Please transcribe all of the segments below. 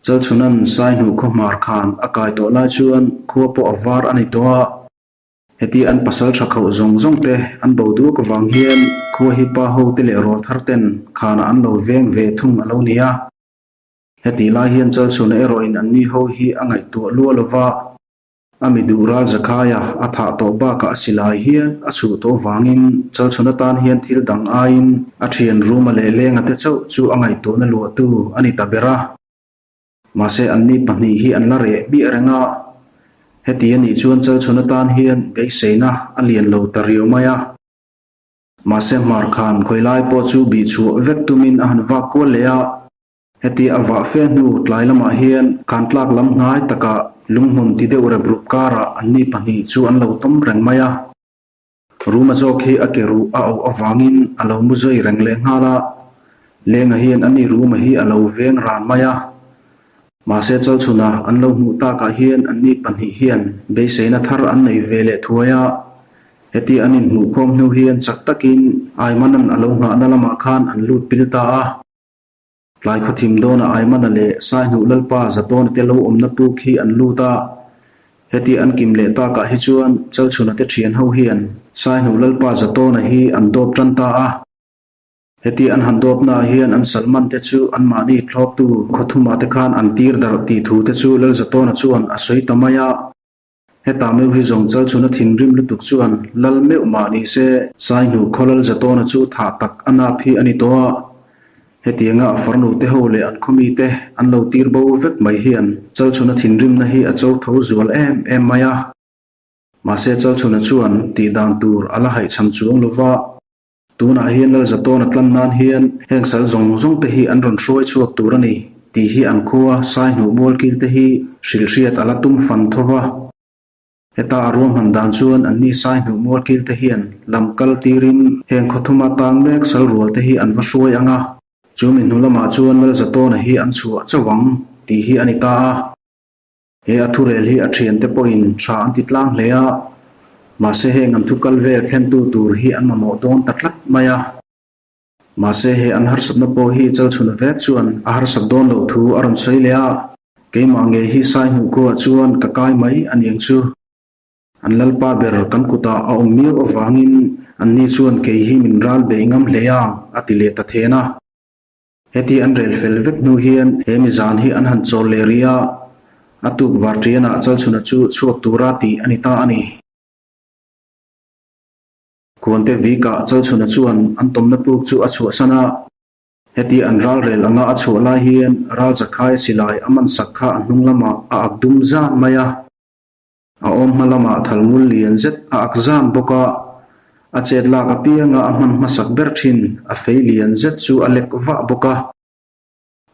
Chalchhunan Saihnuh khaw hmar khan a kai tawh lai chuan khua pawh a var a ni tawh a. Heti an pasal tha khauh zawng zawng te an bo duak avang hian khua hi pa ho te leh rawl thar ten khanah an lo veng ve thung a lo ni a. Heti lai hian Chalchhuna erawhin anni ho hi a ngaihtuah lua lo va. A mi duh ral Zakhaia a thah tawh bakah a silai hian a chhuh tawh vangin Chalchhuna tan hian thil dang aiin a thian Ruma leh Lenga te chauh chu a ngaihtuahna luahtu a ni ta ber a. Mahse anni pahnih hi an la reh biah reng a, heti a nih chuan Chalchhuna tan hian beiseina a lian lo ta riau mai a. Mahse hmar khan khawilai pawh chu bih chhuah vek tumin a han vak kual leh a. Heti a vah fe hnu tlai lamah hian khantlak lam hnai takah lunghmun ti deuh rep rup karah anni pahnih chu an lo tawm reng mai a. Ruma zawk hi a ke ruh a auh avangin a lo mu zui reng leh nghal a, Lenga hian ani Ruma hi a lo veng ran mai a. Mahse Chalchhuna an lo hmuh takah hian anni pahnih hian beiseina thar an nei ve leh thuai a. Heti an inhmuhkhawm hnu hian chak takin Aimanan a lo nghahna lamah khan an lut pil ta a. Tlai khawthim dawnah Aimana leh Saihnuh Lalpa Zatawna te lo awmna puk hi an lut a. Heti an kim leh takah hi chuan Chalchhuna te thian ho hian Saihnuh Lalpa Zatawna hi an dawp tan ta a. Heti an han dawpnaah hian an Salman te chu anmahni thlawptu khawthumah te khan an tir darh tih thu te chu Lal Zatawna chuan a sawi ta mai a. Heta meuh hi zawng Chalchhuna thinrim lutuk chuan lal meuh mah ni se, Saihnuh khaw lal Zatawna chu thah tak a nap hi a ni tawh a. Hetianga a farnu te ho leh an khawmi te an lo tir bo vek mai hian Chalchhuna thinrimna hi a cho tho zual em em mai a. Mahse Chalchhuna chuan tih dan tur a la haihchham chuang lo va. Tunah hian Lal Zatawna tlan nan hian heng sal zawng zawng te hi an rawn hruai chhuak tur a ni tih hi an khua Saihnuh Mualkil te hi hrilhhriat a la tum fan tho va. Heta a ruahman dan chuan anni Saihnuh Mualkil te hian lam kal tirin heng khaw thuma tang mek sal rual te hi an va hruai ang a, chu mi hnu lamah chuan Lal Zatawna hi an chhuah chauh ang tih hi a ni ta a. He a thurel hi a thiante pawhin tha an ti tlang hle a, mahse heng an thukal vel thlentu tur hi an mamawh dawn ta tlat mai a. Mahse he an harsatna pawh hi Chalchhun vek chuan a harsat dawn loh thu a rawn sawi leh a, keimah ngei hi Saihnuh khuaah chuan ka kai mai a niang chu. An lalpa ber kan kutah a awm miau avangin anni chuan kei hi min ral beih ngam hle ang a ti leh ta then a. Heti an rel fel vek hnu hian he mizan hi an han chawl leh rih a, a tuk varṭianah Chalchhuna chu chhuak tura tih a ni ta a ni. Khuante Vikah Chalchhuna chuan an tawmna puk chu a chhuahsan a, heti an ral rel anga a chhuah lai hian ral zakhai silai a man sak kha a hnung lamah a ak dum zan mai a. A awm hma lamah thalngul lian zet a ak zan bawk a, a chet lak apianga a hman hmasak ber thin a fei lian zet chu a lek vah bawk a.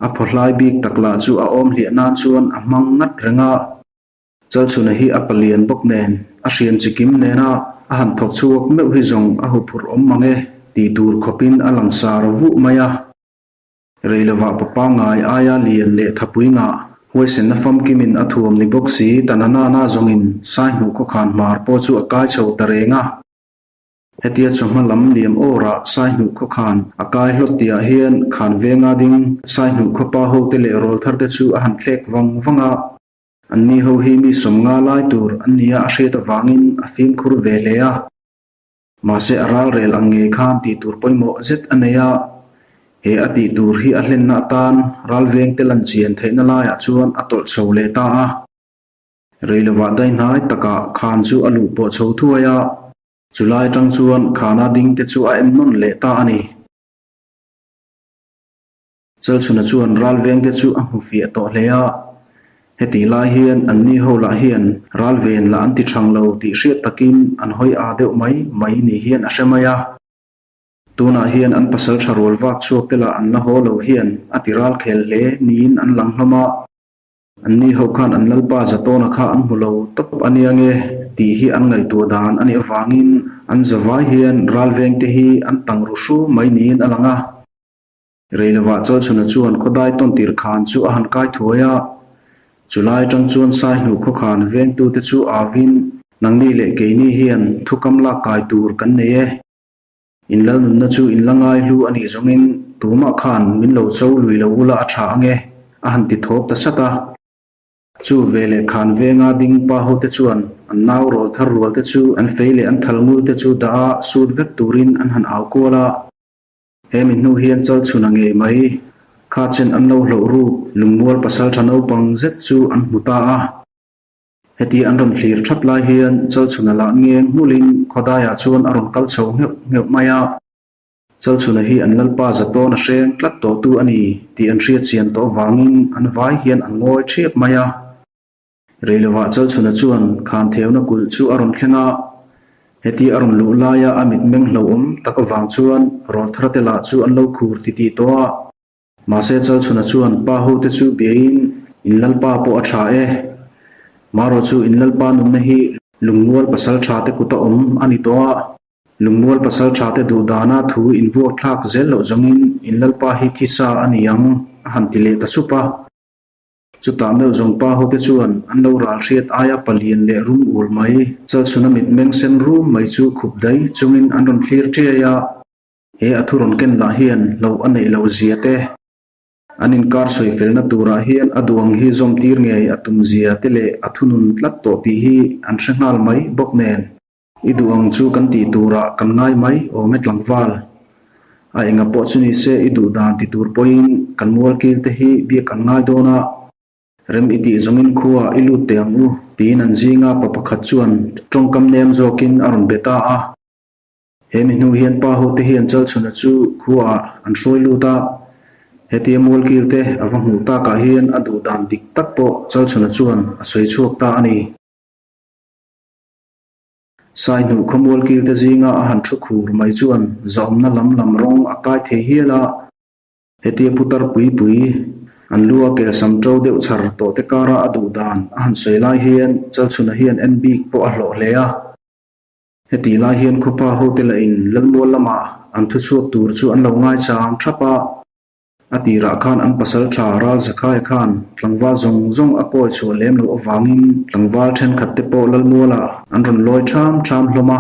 A phawhlai bik tak lah chu a awm hliah nan chuan a hmang ngat reng a. Chalchhuna hi a palian bawk nen, a hriam chikim nena a han thawk chhuak meuh hi zawng a huphurh awm mang e tih tur khawpin a langsar vuh mai a. Reilovah pa pangngai aia lian leh thapui ngah, huaisenna famkimin a thuam ni bawk si ta na nana zawngin Saihnuh khawkhan hmar pawh chu a kai chho ta reng a. Hetia chawhma lam liam awrah Saihnuh khawkhan a kai hlawt tihah hian khan venga ding Saihnuh khawpa hote leh rawlthar te chu a han thlek vang vang a. Anni ho hi mi sawmnga lai tur an nia a hriat avangin a fimkhur ve hle a. Mahse a ralrel ang ngei khan tih tur pawimawh zet a nei a, he a tih tur hi a hlenna atan ralvengte lan chian theihna laiah chuan a tawlh chho leh ta a. Reilovah daihnai takah khan chu a luh pawh chho thuai a, chulai atang chuan khana dingte chu a en nawn leh ta a ni. Chalchhuna chuan ralvengte chu a hmu fiah tawh hle a, hetih lai hian anni ho lah hian ralven lah an ti thang lo tih hriat takin an hawi aa deuh mai mai ni hian a hre mai a. Tunah hian an pasal tha rual vak chhuak te lah an la haw lo hian a ti ral khel hle niin an lang hlawm a. Anni ho khan an lalpa Zatawna kha an hmu lo tawp a nia nge tih hi an ngaihtuah dan a nih avangin an zavai hian ralvengte hi an tang ru hru mai niin a lang a. Reilovah Chalchhuna chuan khawdai tawn tir khan chu a han kai thuai a, chulai atang chuan Saihnuh khawkhan vengtute chu avin, Nangni leh keini hian thukam lak kai tur kan nei e. In lalnunna chu in la ngai hlu a nih zawngin tumah khan min lo cho lui lo ula a tha ange, a han ti thawp ta sat a. Chu veleh khan venga ding pa hote chuan an nau rawl thar rual te chu an fei leh an thal ngul te chu dah a sut vek turin an han au kual a. He mi hnu hian chalchhun a ngei mai. Kha chen an lo hloh ruk lungmual pasaltha naupang zet chu an hmu ta a. Heti an rawn thlir thap lai hian chalchhun a lah ngeng nghulin khawdaiah chuan a rawn kal chho ngheuh ngheuh mai a. Chalchhuna hi an lalpa zatawn a hreng tlat tawhtu a ni tih an hriat chian tawh vangin an vai hian an ngawi ṭhiap mai a. Rei lovah Chalchhuna chuan Khantheuna kulh chu a rawn thleng a, heti a rawn luh laia a mitmeng hlauhawm tak avang chuan rawltharte lah chu an lo khur titih tawh a. Mahse Chalchhuna chuan pa hote chu biain in lalpa pawh a tha e. Marawh chu in lalpa nunna hi lungmual pasal tha te kuta awm a ni tawh a. Lungmual pasal tha te duh dana thu invuak thlak zel loh zawngin in lalpa hi thisa a ni ang a han ti leh ta sup a. Chutah meuh zawng pa hote chuan an lo ral hriat aia palian leh rum ul mai, chalchhuna mitmeng sen rum mai chu khup daih chungin an rawn thlir ṭiai a. He a thu rawn ken lah hian hlauh a neih loh zia te, an inkar sawi felna turah hian a duang hi zawm tir ngei a tum zia te leh a thunun tlat tawh tih hi an hre nghal mai bawk nen. I duh ang chu kan tih turah kan ngai mai awm e tlangval. A enga pawh chu ni se i duh dan ti tur pawhin kan mualkil te hi biak an ngai dawn a, rem i tih zawngin khua i lut teh ang u tiin an zinga pa pakhat chuan tawngkam nem zawkin a rawn be ta a. He mi hnu hian pa hote hian Chalchhuna chu khuaah an hruai lut a, hetia mualkil te a va hmuh takah hian a duh dan dik tak pawh Chalchhuna chuan a sawi chhuak ta a ni. Saihnuh khawmual kilte zinga a han thu khur mai chuan zahawmna lam lam rawng a kai thei hial a. Hetia putar pui pui, an lu a kelsam ṭo deuh chhar tawh te kara a duh dan a han sawi lai hian Chalchhuna hian en bik pawh a hlawh hle a. Hetih lai hian khawpa hote lahin Lalmual lamah an thuchhuak tur chu an lo ngaichang thap a. A tirah khan an pasal tha Ral Zakhai khan tlangval zawng zawng a kawi chhuah lem loh avangin tlangval thenkhat te pawh Lalmualah an rawn lawi ṭham ṭham hlawm a.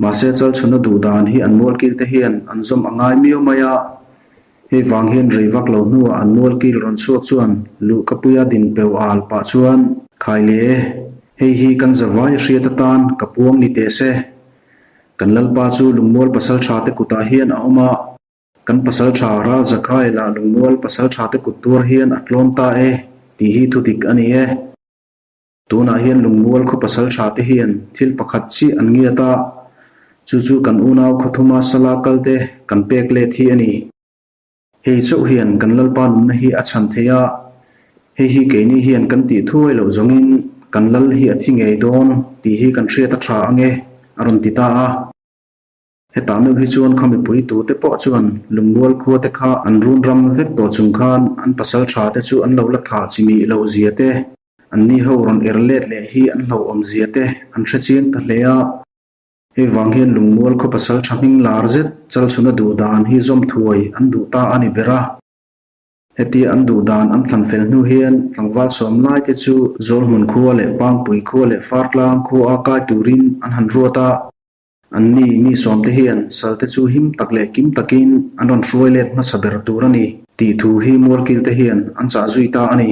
Mahse Chalchhuna duh dan hi an mualkil te hian an zawm a ngai miau mai a. Hei vang hian rei vak lo hnuah an mualkil rawn chhuak chuan luhkapuia din peu al pah chuan, Khai le, hei hi kan zavai a hriat atan ka puang ni teh se. Kan Lalpa chu lungmual pasal tha te kutah hian a awm a. Kan pasal tha Ral Zakai lah lungmual pasal tha te kut tuar hian a tlawm ta e tih hi thu dik a ni e. Tunah hian lungmual khaw pasal tha te hian thil pakhat chiah an ngiat a, chu chu kan unau khawthuma sala kal te kan pek let hi a ni. Hei chauh hian kan Lalpa nunna hi a chhan thei a, hei hi keini hian kan tih thuai loh zawngin kan lal hi a thi ngei dawn tih hi kan hriat a tha ange a rawn ti ta a. Hetah meuh hi chuan khaw mipui tute pawh chuan lungmual khua te kha an run ram vek tawh chung khan an pasal tha te chu an lo la thah chi mih loh zia te, an ni ho rawn er let leh hi an hlauhawm zia te an hre chiang ta hle a. Hei vang hian lungmual khaw pasal tha hming lar zet chalchhuna duh dan hi zawm thuai an duh ta a ni ber a. Hetia an duh dan an thlan fel hnu hian tlangval sawm lai te chu Zawlhmun khua leh Pangpui khua leh Fartlang khua a kai turin an han ruat a. Anni mi sawmte hian salte chu him tak leh kim takin an rawn hruai let hmasa ber tur a ni tih thu hi mualkilte hian an chah zui ta a ni.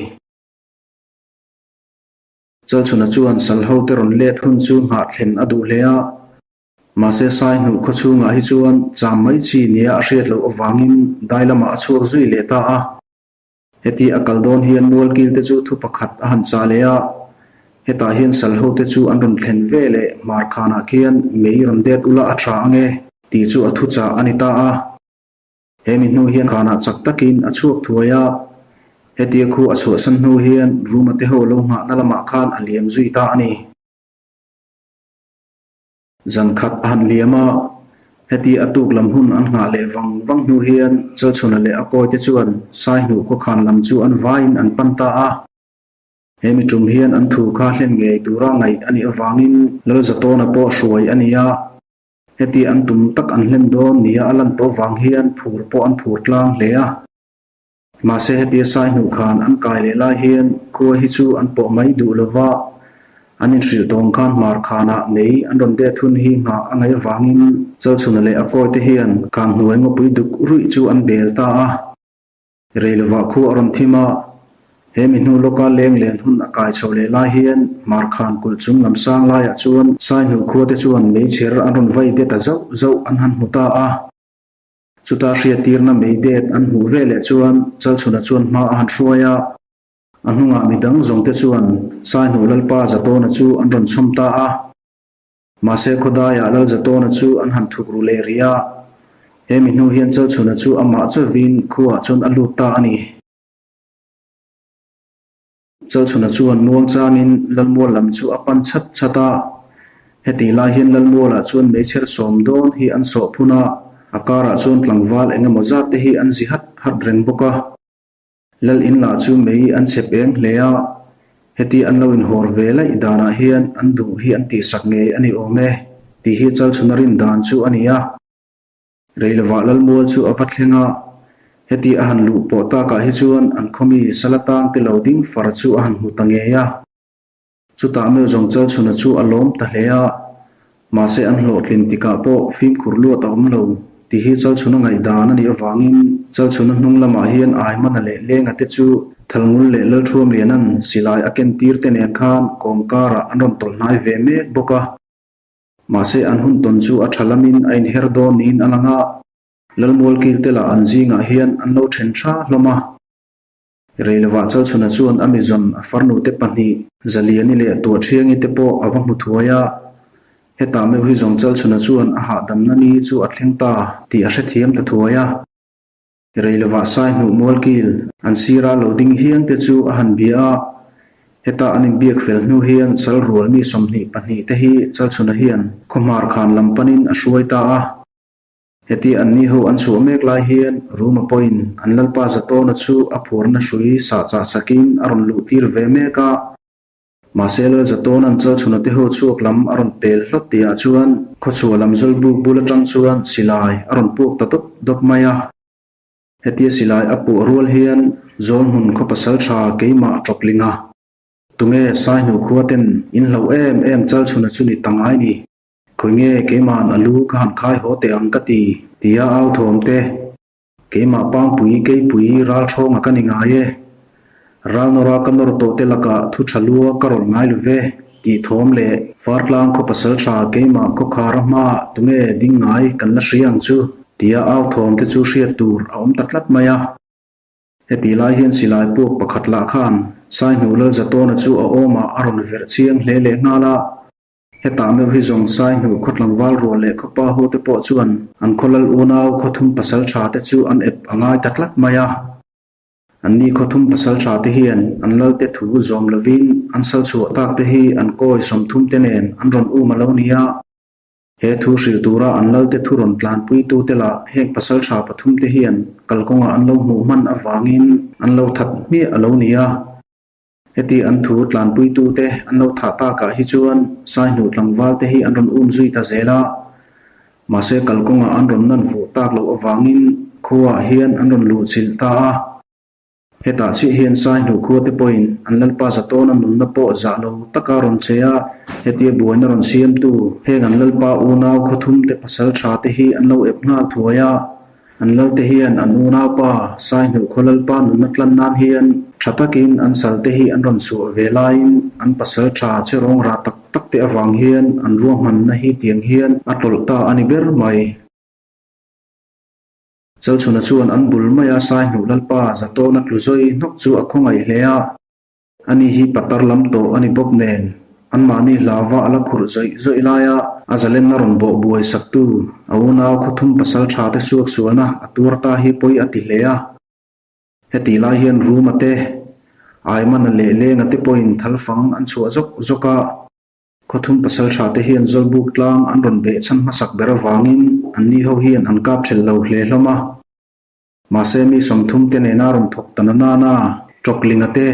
Chalchhuna chuan sal hote rawn let hun chu nghah thlen a duh hle a, mahse sai hnuh khaw chhungah hi chuan cham mai chi nia a hriat loh avangin dai lamah a chhuak zui leh ta a. Heti a kal dawn hian mualkil te chu thu pakhat a han chah leh a, hetah hian sal ho te chu an rawn thlen ve leh hmar khanah khian mei rawn det ula a tha ange tih chu a thu chah a ni ta a. He mi hnu hian khanah chak takin a chhuak thuai a, hetia khu a chhuahsan hnu hian Ruma te ho lo nghahna lamah khan a liam zui ta a ni. Zan khat a han liam a, heti a tuk lam hun an nghah leh vang vang hnu hian Chalchhuna leh a kawite chuan Saihnuh khawkhan lam chu an vaiin an pan ta a. He mi tum hian an thu kha hlen ngei tura ngaih a nih avangin Lalzatawna pawh hruai a ni a. Heti an tum tak an hlen dawn nia a lan tawh vang hian phur pawh an phur tlang hle a. Mahse hetia sai hnuh khan an kai leh lai hian khua hi chu an pawh mai duh lo va, an inhrilh tawng khan hmar khanah mei an rawn det hun hi nghah a ngaih avangin Chalchhuna leh a kawite hian khan hnuai ngawpui duk ruih chu an bel ta a. Rei lovah khu a rawn thim a, he mi hnu lawka leng len hun a kai chho leh lai hian Hmarkhan kulh chung lam sang laiah chuan Saihnuh khua te chuan meichher an rawn vai det a zauh zauh an han hmu ta a. Chuta hriattirna mei det an hmuh veleh chuan Chalchhuna chuan hma a han hruai a, a hnungah midang zawng te chuan Saihnuh Lalpa Zatawna chu an rawn chhawm ta a. Mahse khawdaiah Lalzatawna chu an han thuk ru leh rih a, he mi hnu hian Chalchhuna chu amah chauhin khuaah chuan a lut ta a ni. Chalchhuna chuan muangchangin Lalmual lam chu a pan chhat chhat a, hetih lai hian Lalmualah chuan meichher sawm dawn hi an sawh phun a, a karah chuan tlangval eng emaw zat te hi an zi hat hat reng bawk a. Lal in lah chu mei an chep eng hle a, heti an lo inhawr ve laih danah hian an duh hi an tihsak ngei a ni awm e tih hi Chalchhuna rin dan chu a ni a. Rei lovah Lalmual chu a va thleng a, heti a han luh pawh takah hi chuan an khawmi sala tang te lo ding far chu a han hmu ta ngei a. Chutah meuh zawng Chalchhuna chu a lawm ta hle a, mahse an hlawhtlin tikah pawh fimkhur luat a awm lo tih hi Chalchhuna ngaihdan a nih avangin Chalchhuna hnung lamah hian Aimana leh Lenga te chu Thalngul leh Lalthuamliana'n silai a ken tir te nen khan kawm karah an rawn tawlh hnai ve mek bawk a. Mahse an hun tawn chu a tha lamin a inher dawn niin a lang a, Lalmualkil te lah an zingah hian an lo then tha hlawm a. Rei lovah Chalchhuna chuan a mizawn a farnute pahnih, Zaliani leh Tuahṭhiangi te pawh a va hmu thuai a. Hetah meuh hi zawng Chalchhuna chuan a hahdamna ni chu a thleng ta tih a hrethiam ta thuai a. Rei lovah Saihnuh Mualkil an sira lo ding hiang te chu a han bia a. Heta an inbiak fel hnu hian Chal rual mi 22 te hi Chalchhuna hian khawhmar khan lam panin a hruai ta a. Heti an ni ho an chhuah mek lai hian Ruma pawhin an Lalpa Zatawna chu a phuarna hrui sahchah sakin a rawn luh tir ve mek a. Mahse Lal Zatawna'n Chalchhuna te ho chhuak lam a rawn pel hlawt tihah chuan khawchhuah lam Zawlbuk bul atang chuan silai a rawn puak ta dawp dawp mai a. Hetia silai a puah rual hian Zawlhmun khaw pasal tha keimah ṭawkling a, tunge Saihnu khua ten in hloh em em Chalchhuna chu ni ta ngai ni. Khawi nge keima'n a lu ka han khai haw teh ang ka ti, tia au thawm te. Keimah Pangpui Keipui ralṭhawnga ka ni ngai e. Ralnawra ka nawr tawh te lakah thu ṭha lua ka rawlh ngai lo ve, tih thawm leh Fartlang khaw pasal ṭha keimah khawkhara hmaah tunge ding ngai kan la hria ang chu, tia au thawm te chu hriat tur a awm ta tlat mai a. Hetih lai hian silai puak pakhat lah khan Saihnuh Lalzatawna chu a awmah a rawn verh chiang hle leh nghal a. Hetah meuh hi zawng Saihnuh khaw tlangval rual leh khaw pa ho te pawh chuan an khaw lal unau khaw thum pasal tha te chu an ep a ngai ta tlat mai a. An ni khaw thum pasal tha te hian an lal te thu zawm lovin an sal chhuah tak te hi an kawi 30 te nen an rawn um a lo ni a. He thu hrilh tura an lal te thu rawn tlanpui tu te lah heng pasal tha pathum te hian kalkawngah an lo hmuh hman avangin an lo that hmiah a lo ni a. Heti an thu tlanpuitute an lo thah takah hi chuan Saihnuh tlangval te hi an rawn um zui ta zel a, mahse kalkawngah an rawn nan vuh tak loh avangin khuaah hian an rawn luh chilh ta a. Hetah chiah hian Saihnuh khua te pawhin an Lalpa Zatawna nunna pawh zah lo taka rawn che a, hetia buaina rawn siamtu heng an Lalpa unau khawthum te pasal tha te hi an lo ep nghal thuai a. An lalte hian an unaupa Saihnuh khaw lalpa nunna tlan nan hian tha takin an salte hi an rawn chhuah ve laiin an pasal tha che rawng rah tak tak te avang hian an ruahmanna hi tiang hian a tawlh ta a ni ber mai. Chalchhuna chuan an bul maia Saihnuh lalpa Zatawna tlu zawi hnawk chu a khawngaih hle a. Ani hi patar lam tawh a ni bawk nen, anmahni hlauva a la khurh zawih zawih laia a zalenna rawn bawh buai saktu a unau khawthum pasal tha te suak sualna a tuar ta hi pawi a ti hle a. Hetih lai hian Ruma te, Aimana leh Lenga te pawhin thalfang an chhuah zawk zawk a. Khawthum pasal tha te hian Zawlbuk tlang an rawn behchhan hmasak ber avangin anni ho hian an kap ṭhelh lo hle hlawm a. Mahse mi 30 te nena rawn thawk ta na nana, Ṭawklinga te,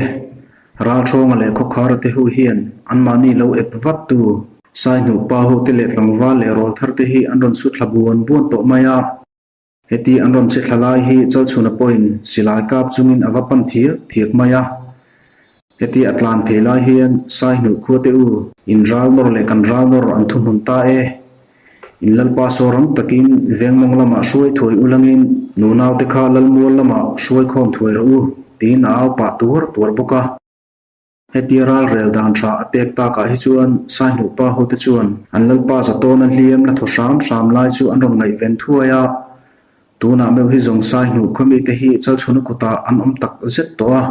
Ralṭhawnga leh Khawkhara te ho hian anmahni lo ep vat tu Saihnuh pa ho te leh tlangval leh rawlthar te hi an rawn su thla buan buan tawh mai a. Heti an rawn che thla lai hi Chalchhuna pawhin silai kap chungin a va pan thiak thiak mai a. Heti a tlan phei lai hian Saihnuh khua te u, in ral nawr leh kan ral nawr an thuhmun ta e. In Lalpa saw rang takin vengmawng lamah hruai thuai ulangin nunaute kha Lalmual lamah hruai khawm thuai rawh u, tiin a au pah tuar tuar bawk a. Hetia ral rel dan tha a pek takah hi chuan Saihnuh pa hote chuan an Lalpa Zatawna hliam la thaw hram hram lai chu an rawn ngaihven thuai a. Tunah meuh hi zawng Saihnuh khawmite hi Chalchhuna kutah an awm tak zet tawh a.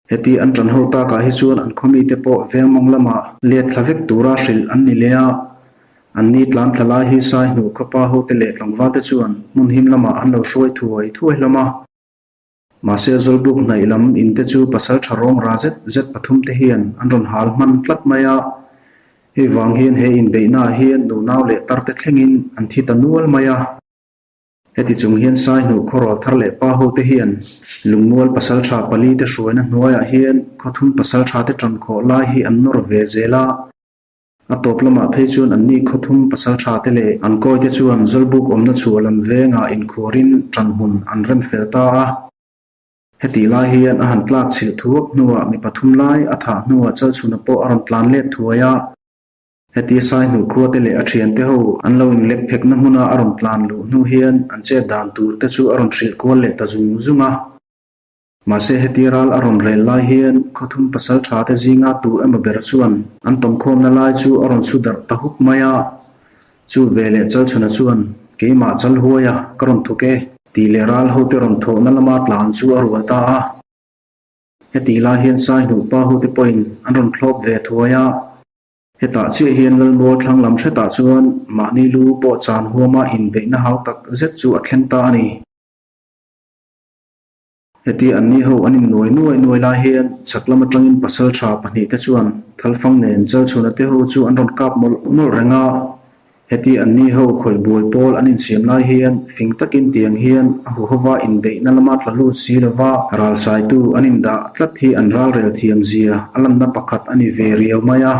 Heti an ṭan ho takah hi chuan an khawmite pawh vengmawng lamah let thla vek tura hrilh an ni leh a. Anni tlan thla lai hi Saihnuh khawpa hote leh tlangvalte chuan hmun him lamah an lo hruai thuai thuai hlawm a. Mahse Zawlbuk hnaih lam in te chu pasal tha rawng ra zet zet pathum te hian an rawn hal hman tlat mai a. Hei vang hian he inbeihnaah hian nunau leh tar te thlengin an thi ta nual mai a. Heti chung hian Saihnuh khawrawl thar leh pa ho te hian Lungmual pasal tha pali te hruaina hnuaiah hian khawthum pasal tha te tan khawh lai hi an nawr ve zel a. A tawp lamah phei chuan anni khawthum pasal tha te leh an kawi te chuan Zawlbuk awmna chhuah lam vengah inkhuarin tan hmun an rem fel ta a. Hetih lai hian a han tlak chhilh thuak hnuah mi pathum lai a thah hnuah Chalchhuna pawh a rawn tlan let thuai a. Hetia Saihnuh khuate leh a thiante ho an lo inlek phekna hmuna a rawn tlan luh hnu hian an chet dan tur te chu a rawn hrilh kual leh ta zung zung a. Mahse hetia ral a rawn rel lai hian khawthum pasal tha te zinga tu emaw ber chuan an tawmkhawmna lai chu a rawn su darh ta hup mai a. Chu veleh Chalchhuna chuan, Keimah Chalhuaia ka rawn thawk e, tih leh ral hote rawn thawhna lama tlan chu a rual ta a. Hetih lai hian Saihnuh pa hote pawhin an rawn thlawp ve thuai a. Hetah chiah hian Lalmual thlang lam hretah chuan mahni lu pawh chan huama inbeihna hau tak zet chu a thleng ta a ni. Heti anni ho an innuai nuai nuai lai hian chhak lam atangin pasal tha pahnihte chuan Thalfang nen Chalchhuna te ho chu an rawn kap mawlh mawlh reng a. Heti anni ho khawih buai pawl an insiam lai hian fing takin tiang hian a huhova inbeihna lama tla lut si lova ralsaitu an indah tlat hi an ralrel thiam zia a lanna pakhat a ni ve riau mai a.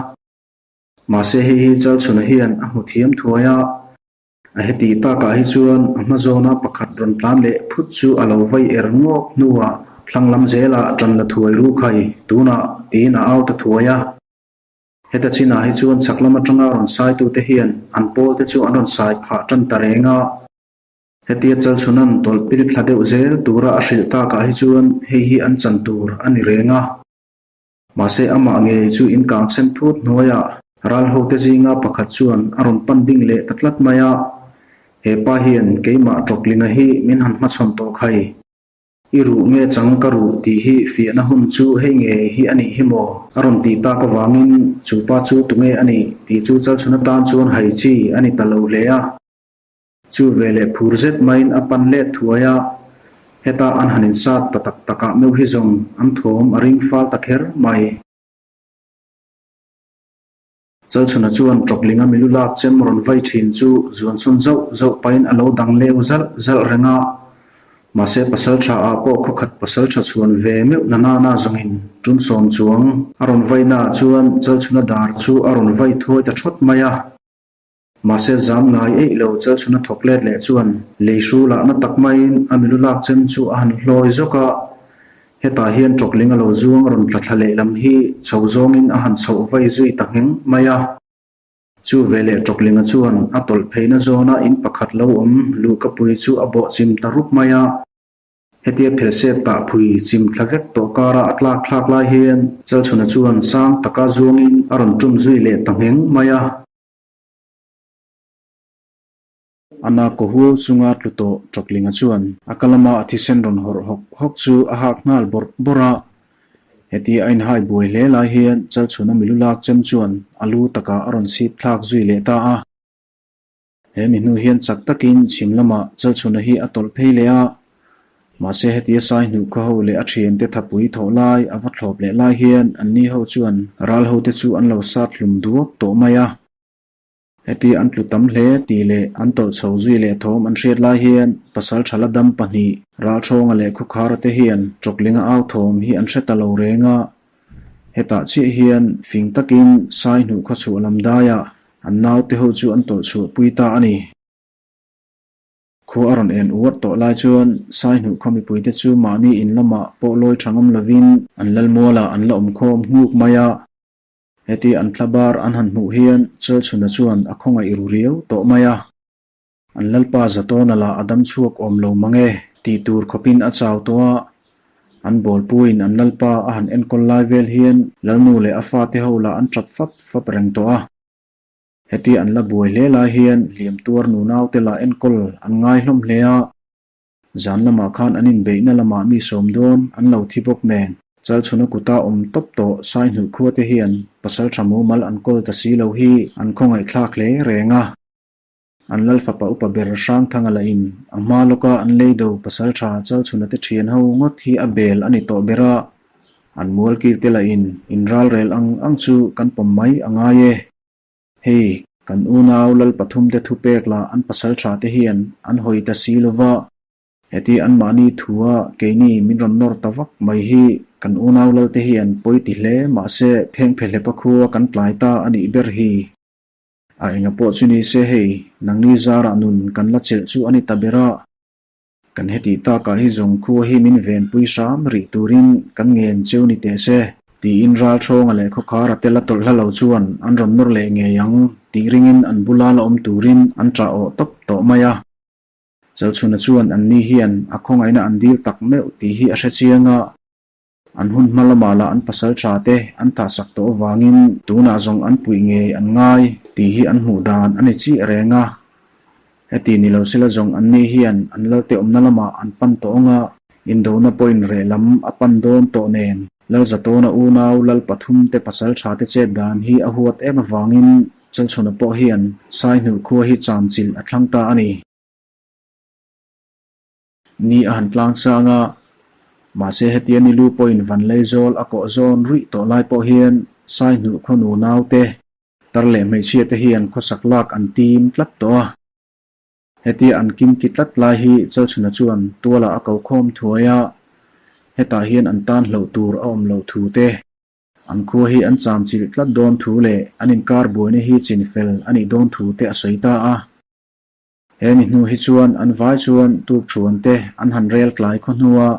Mahse hei hi Chalchhuna hian a hmu thiam thuai a. A heti takah hi chuan a hma zawna pakhat rawn tlan leh phut chu a lo vai er ngawk hnuah thlang lam zelah tan la thuai ru khai tunah tiin a au ta thuai a. Heta chinah hi chuan chhak lam atanga rawn saitute hian an pawlte chu an rawn sai phah tan ta reng a. Hetia Chalchhunan tawlh pil thla deuh zel tura a hrilh takah hi chuan hei hi an chan tur a ni reng a. Mahse amah ngei chu in kang chhem phut hnuaiah ral hote zinga pakhat chuan a rawn pan ding leh ta tlat mai a. He pa hian keimah Tawklinga hi min han hmachhawn tawh khai. I ruh nge chang ka ruh tih hi fiahna hun chu hei nge hi a nih hi maw? A rawn tih tak avangin chu pa chu tunge a nih tih chu Chalchhun atan chuan hai chi a ni ta lo hle a. Chu veleh phur zet maiin a pan let thuai a, heta an han insat ta tak takah meuh hi zawng an thawm a ring fal ta kher mai. Chalchhuna chuan Tawklinga milu lak chem rawn vai thin chu zuan chhawn zauh zauh pahin a lo dang leu zalh zalh reng a. Mahse pasal tha ah pawh khawkhat pasal tha chhuan ve meuh na nana zawngin tum sawm chuang a rawn vai naah chuan Chalchhuna dar chu a rawn vai thuai ta thawt mai a. Mahse zam ngai eih lo Chalchhuna thawk let leh chuan lei hru lahna tak maiin a milu lak chem chu a han hlawi zawk a. Hetah hian Tawkling a lo zuang rawn tla thla lehlam hi chho zawngin a han chhoh vai zui ta ngheng mai a. Chu veleh Tawklinga chuan a tawlh pheina zawna in pakhat lo awm luhkapui chu a bawh chim ta rup mai a. Hetia phelsep tah phui chim thla vek tawh kara a tlak thlak lai hian Chalchhuna chuan sang taka zuangin a rawn tum zui leh ta ngheng mai a. A nak kaw huau chunga tlu tawh Tawklinga chuan a ka lama a thisen rawn hawrh hawk hawk chu a hak nghal bawrh bawrh a. Hetia a inhai buai hle lai hian Chalchhuna milu lak chem chuan a lu takah a rawn chhip thlak zui leh ta a. He mi hnu hian chak takin chhim lamah Chalchhuna hi a tawlh phei leh a. Mahse hetia Saihnuh khaw ho leh a thiante thapui thawh lai a va thlawp leh lai hian anni ho chuan ral hote chu an lo sat hlum duak tawh mai a. Heti an tlu tam hle tih leh an tawlh chho zui leh thawm an hriat lai hian pasal tha la dam pahnih Ralthawnga leh Khawkhara te hian Tawklinga au thawm hi an hre ta lo reng a. Hetah chiah hian fing takin Saihnuh khawchhuah lam daiah an naute ho chu an tawlh chhuah pui ta a ni. Khua a rawn en uar tawh lai chuan Saihnuh khaw mipuite chu mahni in lamah pawh lawi tha ngam lovin an Lalmualah an la awmkhawm nghuk mai a. Heti an thlabar an han hmuh hian Chalchhuna chuan a khawngaih ru riau tawh mai a. An lalpa Zatawna lah a dam chhuak awm lo mang e tih tur khawpin a chau tawh a. An bawlpuiin an lalpa a han enkawl lai vel hian lalnu leh a fate ho lah an tap fap fap reng tawh a. Heti an la buai hle lai hian hliam tuar nunaute lah enkawl an ngai hlawm hle a. Zan lamah khan an inbeihna lamah mi sawm dawn an lo thi bawk nen. Chalchhuna kuta awm tawp tawh Saihnuh khua te hian pasal tha mumal an kawl ta si lo hi an khawngaihthlak hle reng a. An lal fapa upa ber Hrangthanga lah in a hma lawka an leido pasal tha Chalchhuna te thian ho ngawt hi a bel a ni tawh ber a. An mualkil te lah in inralrel ang ang chu kan pawm mai a ngai e. Hei, kan unau lal pathumte thupek lah an pasal tha te hian an hawi ta si lo va, heti anmahni thua keini min rawn nawr ta vak mai hi kan unau lal te hian pawi ti hle mahse phengphe hlepa khua kan tlai ta a nih ber hi. A enga pawh chu ni se hei, nangni zarah nun kan la chelh chu a ni ta ber a. Kan hetih takah hi zawng khua hi min venpui hram rih turin kan ngen cheu ni teh se, tiin Ralthawnga leh Khawkhara te la tawlh hla lo chuan an rawn nawr leh ngei ang tih ringin an bula la awm turin an ṭah awh tawp tawh mai a. Chalchhuna chuan anni hian a khawngaihna an dil tak meuh tih hi a hre chiang a. An hun hma lamah lah an pasal tha te an thahsak tawh avangin tunah zawng an puih ngei an ngai tih hi an hmuh dan a ni chiah reng a. Heti ni lo sela zawng anni hian an lalte awmna lamah an pan tawh ang a, indona pawhin reh lam a pan dawn tawh nen Lalzatawna unau lal pathum te pasal tha te chet dan hi a huat em avangin Chalchhuna pawh hian Saihnuh khua hi chamchilh a thlang ta a ni. Ni a han tlang sang a, mahse hetia ni lu pawhin Vanleizawl a kawh zawn ruih tawh lai pawh hian Saihnuh khaw nu naute, tar leh hmeichhia te hian khawsak lak an tim tlat tawh a. Hetia an kim ki tlat lai hi Chalchhuna chuan tualah a ko khawm thuai a, hetah hian an tan hloh tur a awm loh thu te, an khua hi an chamchilh tlat dawn thu leh an inkar buaina hi chinfel a nih dawn thu te a sawi ta a. He mi hnu hi chuan an vai chuan tuk thuan te an han rel tlai khaw hnu a,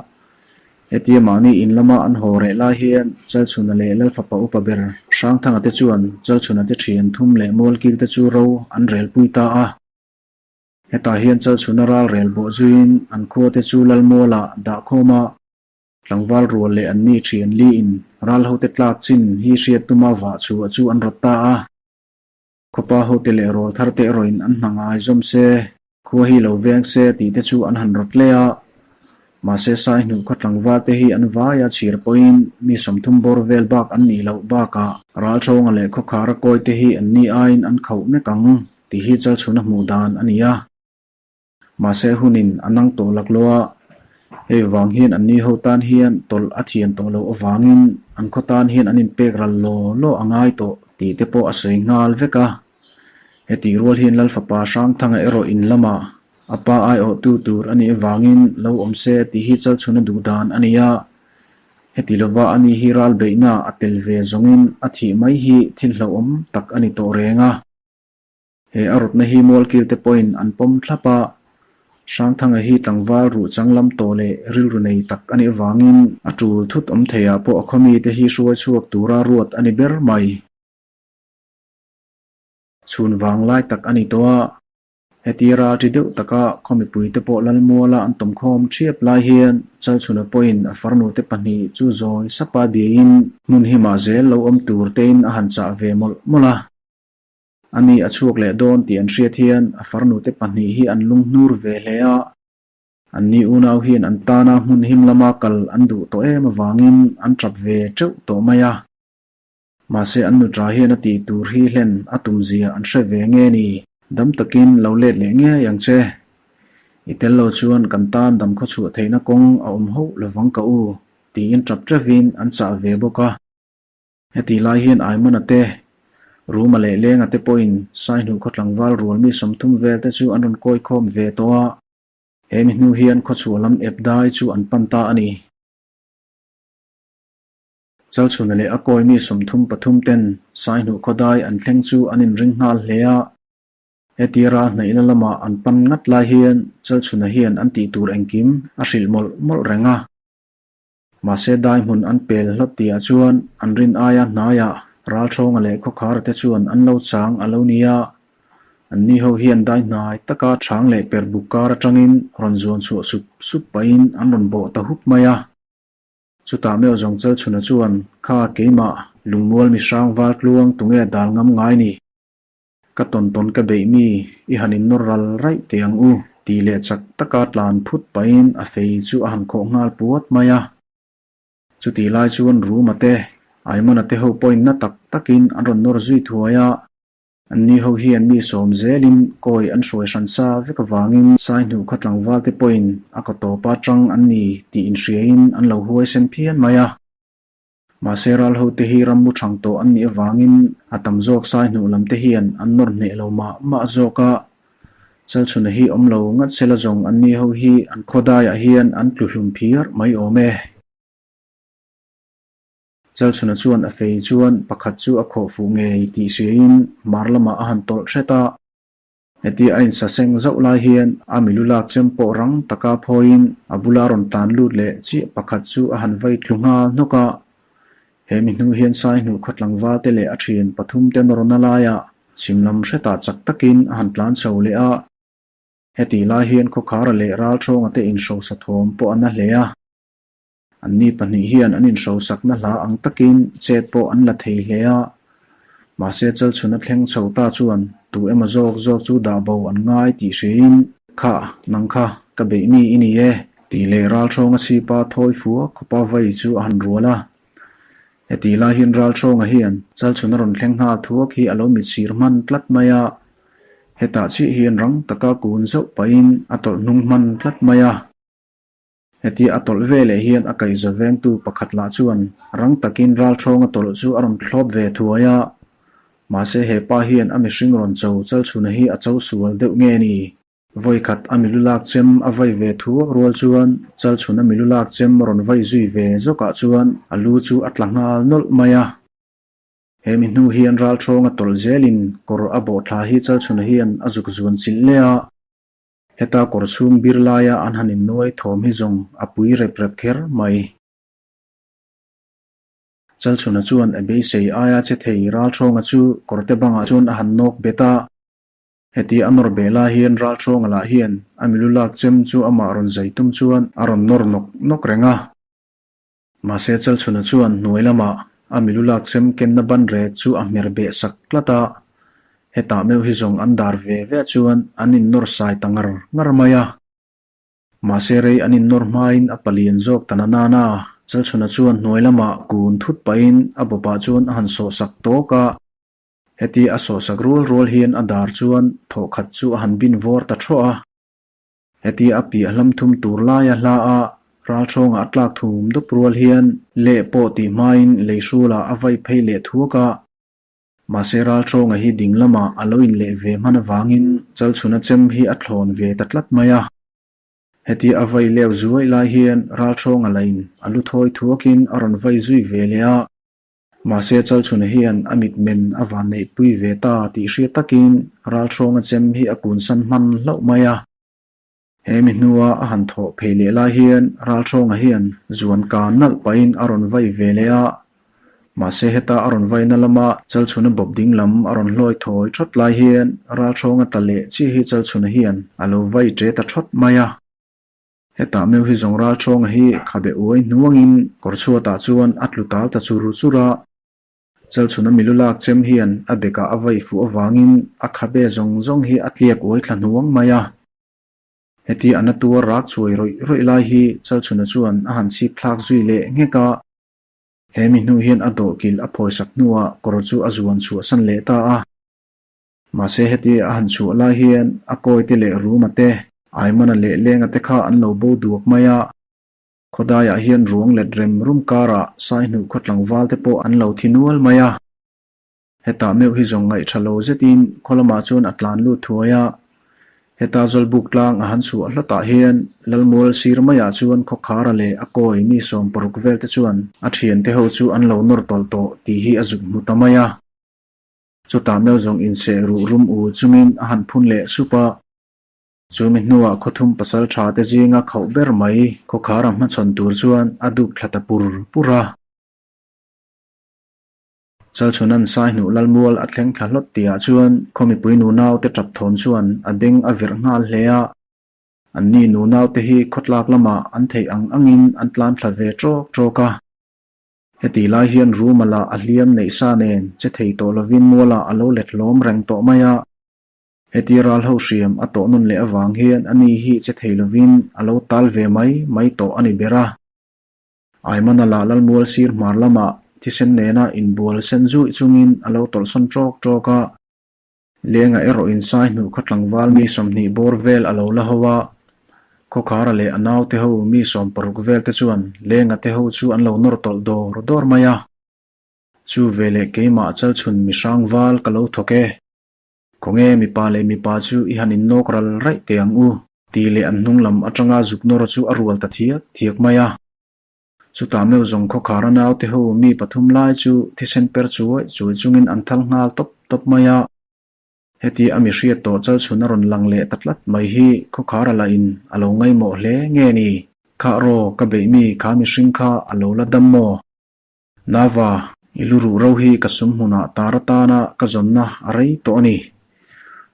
hetia mahni in lama an haw reh lai hian Chalchhuna leh Lalfapa upa ber Hrangthanga te chuan Chalchhuna te thian thum leh Mualkil te chu ro an rel pui ta a. Hetah hian Chalchhuna ral rel bawh zuiin an khua te chu Lalmualah dah khawm a, tlangval rual leh anni thian liin ral hote tlak chin hi hriat tuma vah chhuah chu an rawt ta a. Khawpa hote leh rawl thar te erawhin an hna ngai zawm se, khua hi lo veng se tih te chu an han rawt leh a. Mahse Saihnuh khaw tlangval te hi an vai a chhir pawhin mi 30 bawr vel bak an nih loh bakah Ralthawnga leh Khawkhara kawi te hi an ni aiin an khauh nek ang tih hi Chalchhuna hmuh dan a ni a. Mahse hunin a nang tawh laklawh a, hei vang hian anni ho tan hian tawlh a thian tawh loh avangin an khaw tan hian an inpek ral law law a ngai tawh tih te pawh a sawi nghal vek a. Hetih rual hian Lalfapa Hrangthanga erawh in lamah a pa aiawhtu tur a nih avangin lo awm se tih hi Chalchhuna duh dan a ni a. Heti lova ani hi ral beihna a tel ve zawngin a thih mai hi thil hlauhawm tak a ni tawh reng a. He a rawtna hi Mualkil te pawhin an pawm thlap a, Hrangthanga hi tlangval ruh chang lam tawh leh rilru nei tak a nih avangin a tul thut awm theiah pawh a khawmi te hi hruai chhuak tura ruat a ni ber mai. Chhun vang lai tak a ni tawh a, heti ralṭi deuh taka khawmipui te pawh Lalmuala an tawmkhawm ṭhiap lai hian Chalchhuna pawhin a farnu te pahnih chu zawi sapa biain hmun himah zel lo awm tur tein a han chah ve mawlh mawlh a. Ani a chhuak leh dawn tih an hriat hian a farnute pahnih hi an lunghnur ve hle a. Anni unau hian an tana hmun him lama kal an duh tawh em avangin an tap ve teuh tawh mai a. Mahse an nuṭa hian a tih tur hi hlen a tum zia an hre ve nge ni? Dam takin lo let leh ngei ang che. I tel lo chuan kan tan dam khawchhuah theihna kawng a awm hauh lovang ka u, tiin tap teuhin an chah ve bawk a. Heti lai hian Aimana te, Ruma leh Lenga te pawhin Saihnuh khaw tlangval rual mi 30 vel te chu an rawn kawi khawm ve tawh a, he mi hnu hian khawchhuah lam ep dai chu an pan ta a ni. Chalchhuna leh a kawi mi 33 ten Saihnuh khaw dai an thleng chu an inring nghal hle a, heti ral hnaihna lamah an pan ngat lai hian Chalchhuna hian an tih tur engkim a hrilh mawlh mawlh reng a. Mahse dai hmun an pel hlawt tihah chuan an rin aia hnaiah Ralṭhawnga leh Khawkhara te chuan an lo chang a lo ni a. Anni ho hian dai hnai taka ṭhang leh per buk kar aṭangin rawn zuan chhuah sup sup pahin an rawn bawh ta hup mai a. Chutah meuh zawng Chalchhuna chuan, Kha keimah, lungmual mihrang val tluang tunge dal ngam ngai ni? Ka tawn tawn ka beih mi, i han innawr ral raih teh ang u, tih leh chak taka tlan phut pahin a fei chu a han khawh nghal puat mai a. Chutih lai chuan Ruma te, Aimana te ho pawhin na tak takin an rawn nawr zui thuai a. Anni ho hian mi sawm zelin kawi an hruai hran sa vek avangin Saihnuh khaw tlangval te pawhin a kaw tawpa tang an ni tih inhriain an lo huaisen phian mai a. Mahse ral ho te hi ram mu thang tawh an nih avangin a tam zawk Saihnuh lam te hian an nawr hneh lo mah mah zawk a. Chalchhuna hi awm lo ngat sela zawng anni ho hi an khaw daiah hian an tlu hlum phiar mai awm e. Chalchhuna chuan a fei chuan pakhat chu a khawh fuh ngei tih hriain hmar lamah a han tawlh hret a. Hetia a insaseng zauh lai hian a milu lak chem pawh rang taka phawiin a bula rawn tlan lut leh chiah pakhat chu a han vai tlu nghal hnawk a. He mi hnu hian Saihnuh khaw tlangval te leh a thian pathum te nawrna laiah chhim lam hretah chak takin a han tlan chho leh a. Hetih lai hian Khawkhara leh Ralṭhawnga te inhrosa thawm pawh a na hle a. Anni pahnih hian an inhrosakna hla ang takin chet pawh an la thei hle a, mahse Chalchhuna thleng chho ta chuan tu emaw zawk zawk chu dah bo an ngai tih hriain, Kha, nang kha, ka beih mi i ni e, tih leh Ralṭhawnga chhipa thawi fua khawpa vai chu a han rual a. Heti lai hian Ralṭhawnga hian Chalchhuna rawn thleng nghal thuak hi a lo mitsir hman tlat mai a, hetah chiah hian rang taka kun zauh pahin a tawlh hnung hman tlat mai a. Hetia a tawlh ve leh hian a kaihza vengtu pakhat lah chuan rang takin ralṭhawnga tawlh chu a rawn thlawp ve thuai a. Mahse he pa hian a mihring rawn cho Chalchhuna hi a cho sual deuh nge ni? Vawikhat a milu lak chem a vai ve thuak rual chuan Chalchhuna milu lak chem rawn vai zui ve zawkah chuan a lu chu a tla nghal nawlh mai a. He mi hnu hian ralṭhawnga tawlh zelin kawr a bawhthla hi Chalchhuna hian a zuk zuan chilh leh a. Heta kawr chhung bir laia an han innuai thawm hi zawng a pui rep rep kher mai. Chalchhuna chuan a beisei aia che thei Ralṭhawnga chu kawrte bangah chuan a han nawk bet a. Hetia a nawr beh lai hian Ralṭhawnga lah hian a milu lak chem chu amah rawn zai tum chuan a rawn nawr nawk nawk reng a. Mahse Chalchhuna chuan hnuai lamah a milu lak chem kenna ban rek chu a hmer beh sak tlat a, hetah meuh hi zawng an dar ve ve chuan an innawr sai ta ngar ngar mai a. Mahse rei an innawr hmain a palian zawk ta na nana, Chalchhuna chuan hnuai lamah kun thut pahin a bawpah chuan a han sawh sak tawk a. Heti a sawh sak rual rual hian a dar chuan thawhkhat chu a han bin vawr ta thawh a. Hetia a piah hlam thum tur laia hla a ralṭhawnga a tlak thum dup rual hian leh pawh tih hmain lei hrulah a vai phei leh thuak a. Mahse ralṭhawnga hi ding lamah a lo inleh ve hman avangin Chalchhuna chem hi a thlawn ve ta tlat mai a. Hetia a vai leu zuaih lai hian ralṭhawnga lain a lu thawi thuakin a rawn vai zui ve leh a. Mahse Chalchhuna hian a mitmen a vanneihpui ve ta tih hriat takin Ralhrawnga chem hi a kunsan hman hlauh mai a. He mi hnua a han thawh phei leh lai hian Ralhrawnga hian zuan ka nalh pahin a rawn vai ve leh a. Mahse heta a rawn vaina lama Chalchhuna bawp ding lam a rawn hlawi thawi thawt lai hian Ralhrawnga tla leh chiah hi Chalchhuna hian a lo vai ṭe ta thawt mai a. Hetah meuh hi zawng Ralṭhawnga hi khabe uai hnuangin kawr chhuatah chuan a tlu tal ta chur chur a. Chalchhuna milu lak chem hian a bekah a vai fuh avangin a khabe zawng zawng hi a tliak uai thla hnuang mai a. Heti a na tuar rak chuai rawih rawih lai hi Chalchhuna chuan a han chhip thlak zui leh nghek a. He mi hnu hian a dawhkilh a phawisak hnuah kawr chu a zuan chhuahsan leh ta a. Mahse heti a han chhuah lai hian a kawite leh Ruma te, Aimana leh Lenga te kha an lo bo duak mai a. Khawdaiah hian ruang let rem rum karah Saihnuh khaw tlangval te pawh an lo thi nual mai a. Hetah meuh hi zawng ngaih tha lo zetin khaw lamah chuan a tlan lut thuai a. Heta Zawlbuk tlang a han chhuah hlawtah hian Lalmual sir maiah chuan Khawkhara leh a kawi mi 60 vel te chuan a thiante ho chu an lo nawr tawlh tawh tih hi a zuk hmu ta mai a. Chutah meuh zawng inseh ruh rum ul chungin a han phun leh sup a. Chumi hnuah khawthum pasal tha te zinga khauh ber mai khawkhara hmachhawn tur chuan a duk thla ta pur pur a. Chalchhunan Saihnuh Lalmual a thleng thla hlawt tihah chuan khaw mipui nunaute tap thawm chuan a beng a virh nghal hle a. Anni nunaute hi khawtlak lamah an theih ang angin an tlan thla ve ṭawk ṭawk a. Heti lai hian Ruma lah a hliam neih sa nen che thei tawh lovin mualah a lo let hlawm reng tawh mai a. Heti ral ho hriam a tawh nawn leh avang hian ani hi che thei lovin a lo tal ve mai mai tawh a ni ber a. Aimana lah Lalmual sir hmar lamah thisen nena inbual sen zuih chungin a lo tawlhsawn ṭawk ṭawk a. Lenga erawh in sai hnuh kha tlangval mi 20 bawr vel a lo la ho a, Khawkhara leh a naute ho mi 60 vel te chuan Lenga te ho chu an lo nawr tawlh dawr dawr mai a. Chu veleh keimah chalchhun mi hrang val ka lo thawk e. Khawnge mipa leh mipa chu i han innawk ral raih teh ang u, tih leh an hnung lam atanga zuk nawr chu a rual ta thiak thiak mai a. Chutah meuh zawng khawkhara naute ho mi pathum lai chu thisen per chuai chuai chungin an thal nghal tawp tawp mai a. Heti a mi hriat tawh chalchhun a rawn lang leh ta tlat mai hi khawkhara lahin a lo ngaihmawh hle nge ni? Khah raw, ka beih mi kha mihring kha a lo la dam maw? Nava, i lu ruh ro hi ka sum hmunah tar atana ka zawnna a rei tawh a ni.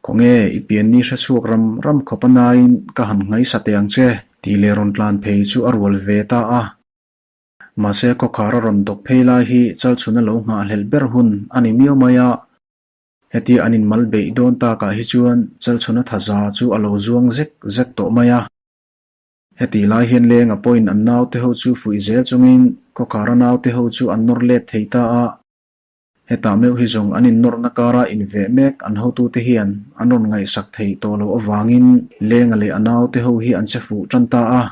Khawnge, i pianni hre chhuak ram ram khawp a naiin ka han ngaisa teh ang che, tih leh rawn tlan phei chu a rual ve ta a. Mahse, khawkhar a rawn dawk phei lai hi chalchhun a lo nghahhlelh ber hun a ni miau mai a. Hetia an inmal beih dawn takah hi chuan chalchhun a thaza chu a lo zuang zek zek tawh mai a. Hetih lai hian Lenga pawhin an naute ho chu fuih zel chungin khawkhara naute ho chu an nawr let thei ta a. Hetah meuh hi zawng an innawrhna kara inveh mek an hotute hian an rawn ngaihsak theih tawh loh avangin Lenga leh a naute ho hi an che fuh tan ta a.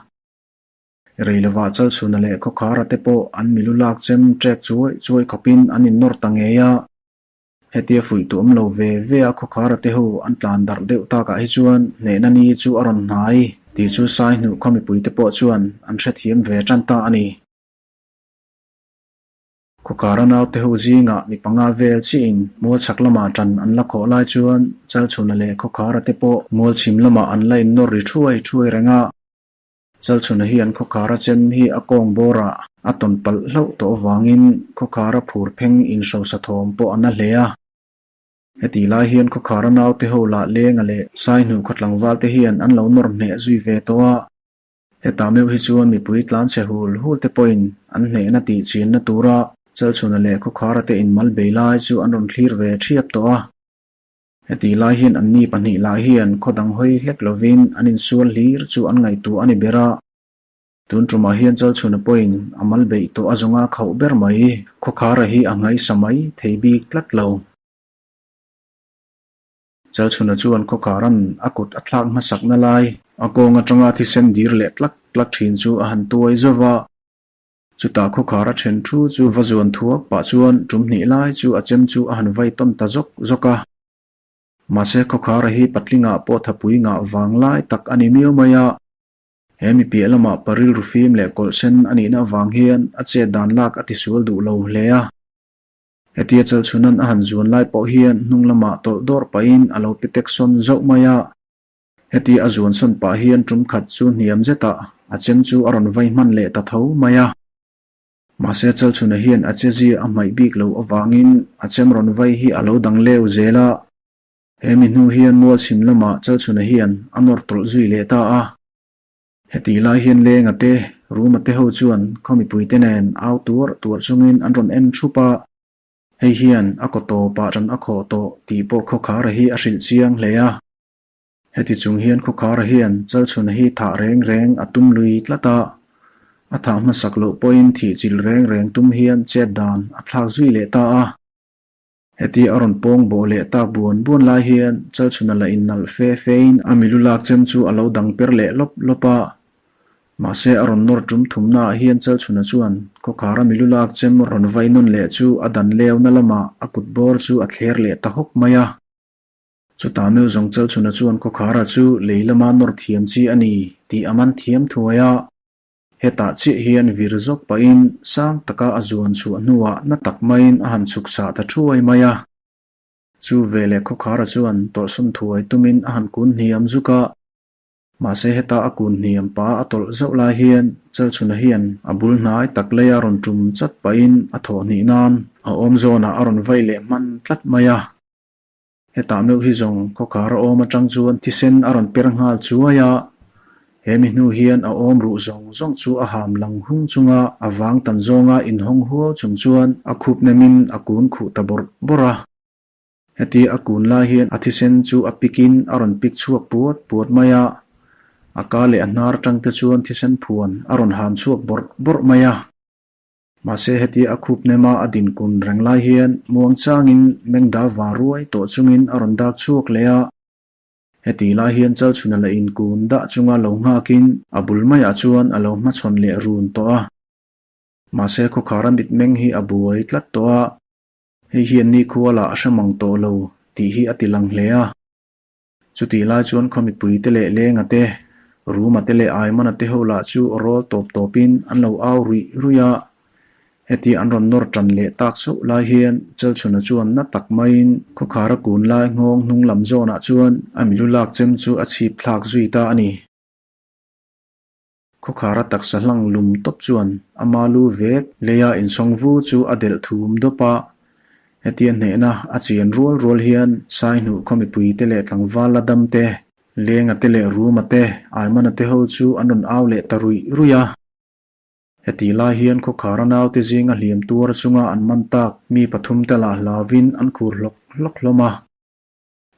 Rei lovah Chalchhuna leh khawkhara te pawh an milu lak chem ṭek chuai chuai khawpin an innawr ta ngei a. Hetia fuih tu awm lo ve ve a khawkhara te ho an tlan darh deuh takah hi chuan hnehna ni chu a rawn hnai tih chu sai hnuh khaw mipui te pawh chuan an hrethiam ve tan ta a ni. Khawkhara naute ho zingah mi panga vel chiin mual chhak lamah tan an la khawh lai chuan Chalchhuna leh khawkhara te pawh mual chhim lamah an la innawr ri thuai thuai reng a. Chalchhuna hian khawkhara chem hi a kawng bawrah a tawn palh hlauh tawh avangin khawkhara phur pheng inhrosa thawm pawh a na hle a. Hetih lai hian khawkhara naute ho lah lenga leh Saihnuh khaw tlangval te hian an lo nawr hneh zui ve tawh a. Hetah meuh hi chuan mipui tlanchhe hul hul te pawhin an hnehna tih chinna tura Chalchhuna leh khawkhara te inmal bei lai chu an rawn thlir ve thiap tawh a. Hetih lai hian anni pahnih lah hian khaw dang hawi hlek lovin an insual hlir chu an ngaihtuah a ni ber a. Tun tumah hian Chalchhuna pawhin a mal beih tawh a zawnga khauh ber mai. Khawkhara hi a ngaisa mai thei bik tlat lo. Chalchhuna chuan Khawkharan a kut a thlak hmasakna lai a kawng atanga thisen dir leh tlak tlak thin chu a han tuai zauh va. Chutah khawkhar a then thu chu va zuan thuak pah chuan tum hnih lai chu a chem chu a han vai tawn ta zawk zawk a. Mahse khawkhara hi patlingah pawh thapui ngah vang lai tak a ni miau mai a. He mi piah lamah pa rilru fim leh kawlh sen a nihna avang hian a chet dan lak a tisual duh lo hle a. Hetia chalchhunan a han zuan lai pawh hian hnung lamah tawlh dawrh pahin a lo pe tek sawn zauh mai a. Heti a zuan sawn pah hian tum khat chu hniam zetah a chem chu a rawn vai hman leh ta tho mai a. Mahse Chalchhuna hian a chezia a hmaih bik loh avangin a chem rawn vai hi a lo dang leu zel a. He mi hnu hian mualchhim lamah Chalchhuna hian a nawr tawlh zui leh ta a. Hetih lai hian Lenga te, Ruma te ho chuan khaw mipuite nen au tuar tuar chungin an rawn en thup a. Hei hian a kaw tawpah ran a khawh tawh tih pawh khawkhara hi a hrilh chiang hle a. Heti chung hian khawkhara hian Chalchhuna hi thah reng reng a tum lui tlat a, a thah hmasak loh pawhin thih chilh reng reng tum hian chet dan a thlak zui leh ta a. Heti a rawn pawng bawh leh tak buan buan lai hian Chalchhuna la innalh fe fein a milu lak chem chu a lo dang per leh lawp lawp a. Mahse a rawn nawr tum thumnaah hian Chalchhuna chuan khawkhara milu lak chem rawn vai nawn leh chu a dan leuna lamah a kut bawr chu a thler leh ta hawk mai a. Chutah meuh zawng Chalchhuna chuan khawkhara chu lei lama nawr thiam chi a ni tih a man thiam thuai a. Hetah chiah hian vir zawk pahin sang taka a zuan chhuah hnuah na tak maiin a han chhuk sah ta thuai mai a. Chu veleh khawkhara chuan tawlhsawn thuai tumin a han kun hniam zuk a. Mahse heta a kun hniam pa a tawlh zauh lai hian Chalchhuna hian a bul hnai tak leia rawn tum chat pahin a thawh hnih nan A awm zawnah a rawn vai leh hman tlat mai a. Hetah meuh hi zawng khawkhar a awm atang chuan thisen a rawn per nghal chuai a. He mi hnu hian a awm ruh zawng zawng chu a ham lang hung chunga a vang tan zawnga inhawng huau chung chuan a khup nemin a kun khuh ta bawrh bawrh a. Heti a kun lai hian a thisen chu a pikin a rawn pik chhuak puat puat mai a, a ka leh a hnar atang te chuan thisen phuan a rawn ham chhuak bawrh bawrh mai a. Mahse heti a khup nema a din kun reng lai hian muang changin mengda va ruai tawh chungin a rawn dak chhuak leh a. Heti lai hian Chalchhuna la inkun dah chunga lo nghakin a bul maiah chuan a lo hmachhawn leh run tawh a. Mahse khawkhara mitmeng hi a buai tlat tawh a. Hei hian nikhua lah a hre mang tawh lo tih hi a ti lang hle a. Chutih lai chuan khaw mipuite leh Lenga te, Ruma te leh Aimana te ho lah chu rawl tawp tawpin an lo au ruih ruih a. Hetia an rawn nawr tan leh tak chauh lai hian Chalchhuna chuan na tak maiin khawkhara kun lai nghawng hnung lam zawnah chuan a milu lak chem chu a chhip thlak zui ta a ni. Khawkhara taksa hlang lum tawp chuan ama lu vek leia insawng vu chu a delh thum dawp a. Hetia hnehna a chian rual rual hian Saihnuh khaw mipuite leh tlangval la dam te, Lenga te leh Ruma te, Aimana te ho chu an rawn au leh ta ruih ruih a. Hetih lai hian khawkhara naute zinga hliam tuar chunga an man tak mi pathumte lah hlauvin an khur hlawk hlawk hlawm a.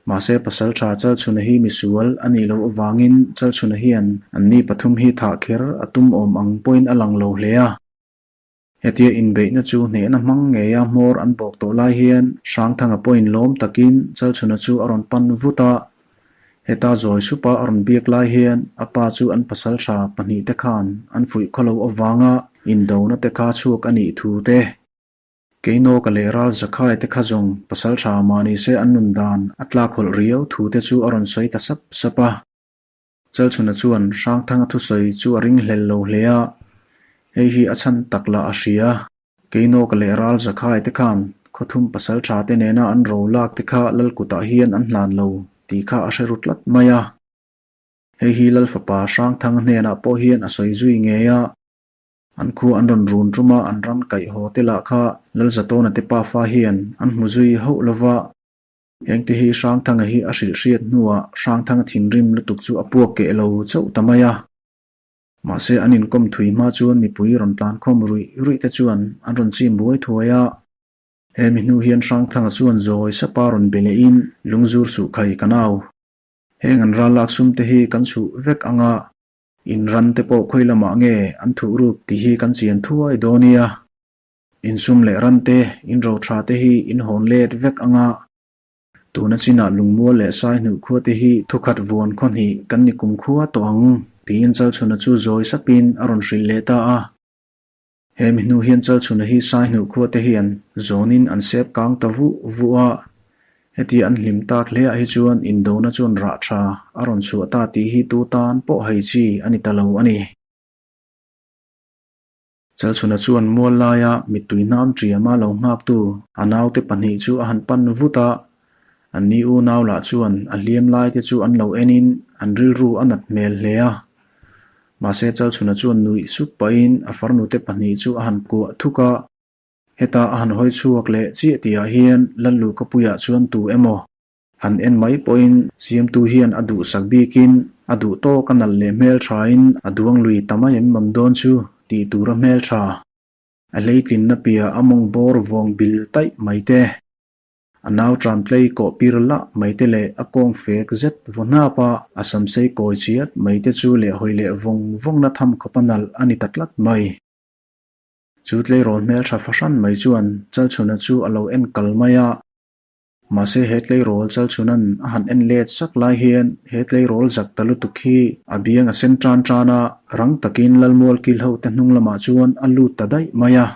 Mahse pasal tha Chalchhuna hi misual a nih loh avangin Chalchhuna hian anni pathum hi thah kher a tum awm ang pawhin a lang lo hle a. Hetia inbeihna chu hnehna hmang ngeia hmawr an bawk tawh lai hian Hrangthanga pawhin lawm takin Chalchhuna chu a rawn pan vut a. Heta zawi supa a rawn biak lai hian a pa chu an pasal tha pahnihte khan an fuih khaw lo avanga indona te kha chhuak a nih thu te Keinawka leh ral Zakhai te kha zawng pasal tha mah ni se an nun dan a tlak hawlh riau thu te chu a rawn sawi ta sap sap a. Chalchhuna chuan Hrangthanga thusawi chu a ringhlel lo hle a, hei hi a chhan tak lah a hria. Keinawka leh ral Zakhai te khan khawthum pasal tha te nena an ro lak te kha Lalkutah hian an hlan lo tih kha a hre ru tlat mai a. Hei hi Lal fapa Hrangthanga hnenah pawh hian a sawi zui ngei a. An khua an rawn run tum a, an ram kaih haw te lah kha Lalzatawna te pafa hian an hmu zui hauh lo va. Hengte hi Hrangthanga hi a hrilh hriat hnuah Hrangthanga thinrim lutuk chu a puak keh lo chauh ta mai a. Mahse an inkawm thui hma chuan mipui rawn tlankhawm ruih ruih te chuan an rawn chim buai thuai a. He mi hnu hian Hrangthanga chuan zawi sapa rawn be lehin lungzur suh khai ka nau. Heng an ral lak sum te hi kan chhuh vek ang a. In ran te pawh khawi lamah nge an thuh ruk tih hi kan chian thuai dawn nia. In sum leh ran te, in ro tha te hi in hawn let vek ang a. Tuna chinah lungmual leh saihnuh khua te hi thukhat vuan khaw hnih kan ni kum khua tawh ang, tiin Chalchhuna chu zawi sapin a rawn hrilh leh ta a. He mi hnu hian Chalchhuna hi Saihnuh khua te hian zawnin an sep kang ta vuh vuh a, heti an hlim tak hle ah hi chuan indona chuan rah tha a rawn chhuah ta tih hi tu tan pawh hei chi a ni ta lo a ni. Chalchhuna chuan mual laia mittui hnam ṭiama lo nghaktu a naute pahnih chu a han pan vut a, anni unau lah chuan a hliam lai te chu an lo enin an rilru a nat hmel hle a. Mahse Chalchhuna chuan nuih sup pahin a farnute pahnih chu a han kuah thuk a, heta a han hawi chhuak leh chiah tihah hian Lalluhkapuiah chuan tu emaw han en mai pawhin siamtu hian a duhsak bikin a duh tawk a nalh leh hmelthain a duang lui ta mai em mam dawn chu tih tura hmeltha a hleitlinna piah a mawng bawr vawng bil taih mai te. A nau tram tlei kawh pir lah mai te leh a kawng fek zet vaw hnap a, a samsei kawi chiat mai te chu leh hawi leh vawng vawng na tham khawp a nalh a ni ta tlat mai. Chu tleirawl hmeltha fahran mai chuan Chalchhuna chu a lo en kal mai a. Mahse he tleirawl Chalchhuna'n a han en let sak lai hian he tleirawl zak ta lutuk hi a biang a sen tan tan a, rang takin Lalmual kil ho te hnung lamah chuan a lut ta daih mai a.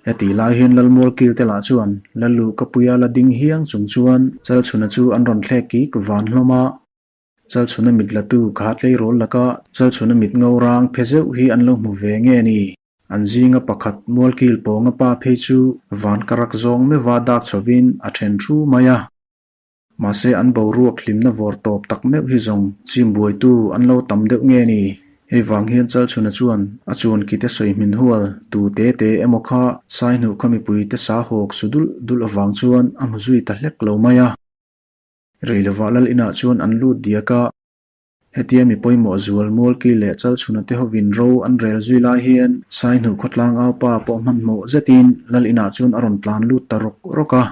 Heti lai hian Lalmual kilte lah chuan Lallu Kapuia la ding hiang chung chuan Chalchhuna chu an rawn thlek kik van hlawm a. Chalchhuna mit latu kha tleirawl laka Chalchhuna mit ngo rang phe zeuh hi an lo hmu ve nge ni? An zinga pakhat Mualkil pawnga pa phei chu van karak zawng meuha dak chhovin a then thu mai a. Mahse an boruak hlimna vawr tawp tak meuh hi zawng chim buaitu an lo tam deuh nge ni? Hei vang hian Chalchhuna chuan a chuan kite sawi hmin hual tu te te emaw kha Saihnuh khaw mipuite sa hawk su dulh dulh avang chuan a hmu zui ta hlek lo mai a. Rei lovah lal inah chuan an lut diak a. Hetia mi pawimawh zual Mualki leh Chalchhuna te hovin ro an rel zui lai hian Saihnuh khawtlang aupa pawh hmanhmawh zetin lal inah chuan a rawn tlan lut ta rawk rawk a.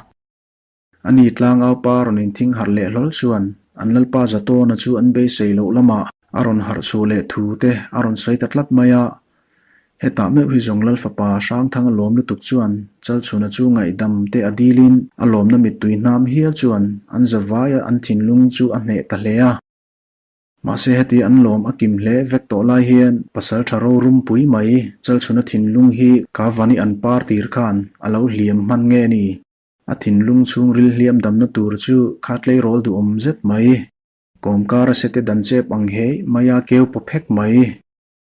A ni tlangaupa rawn inthing harh leh hlawl chuan an Lalpa Zatawna chu an beisei loh lamah a rawn harh chhuah leh thu te a rawn sawi ta tlat mai a. Hetah meuh hi zawng Lal fapa Hrangthanga lawm lutuk chuan Chalchhuna chu ngaihdam te a dilin a lawmna mittui hnam hial chuan an zavaia an thinlung chu a hneh ta hle a. Mahse heti an lawm a kim hle vek tawh lai hian pasal tha ro rumpui mai Chalchhuna thinlung hi ka vani an par tir khan a lo hliam hman nge ni? A thinlung chhungril hliam damna tur chu kha tleirawl duhawm zet mai. Kawmkar a sete dan chep ang hei mai a keu paw phek mai.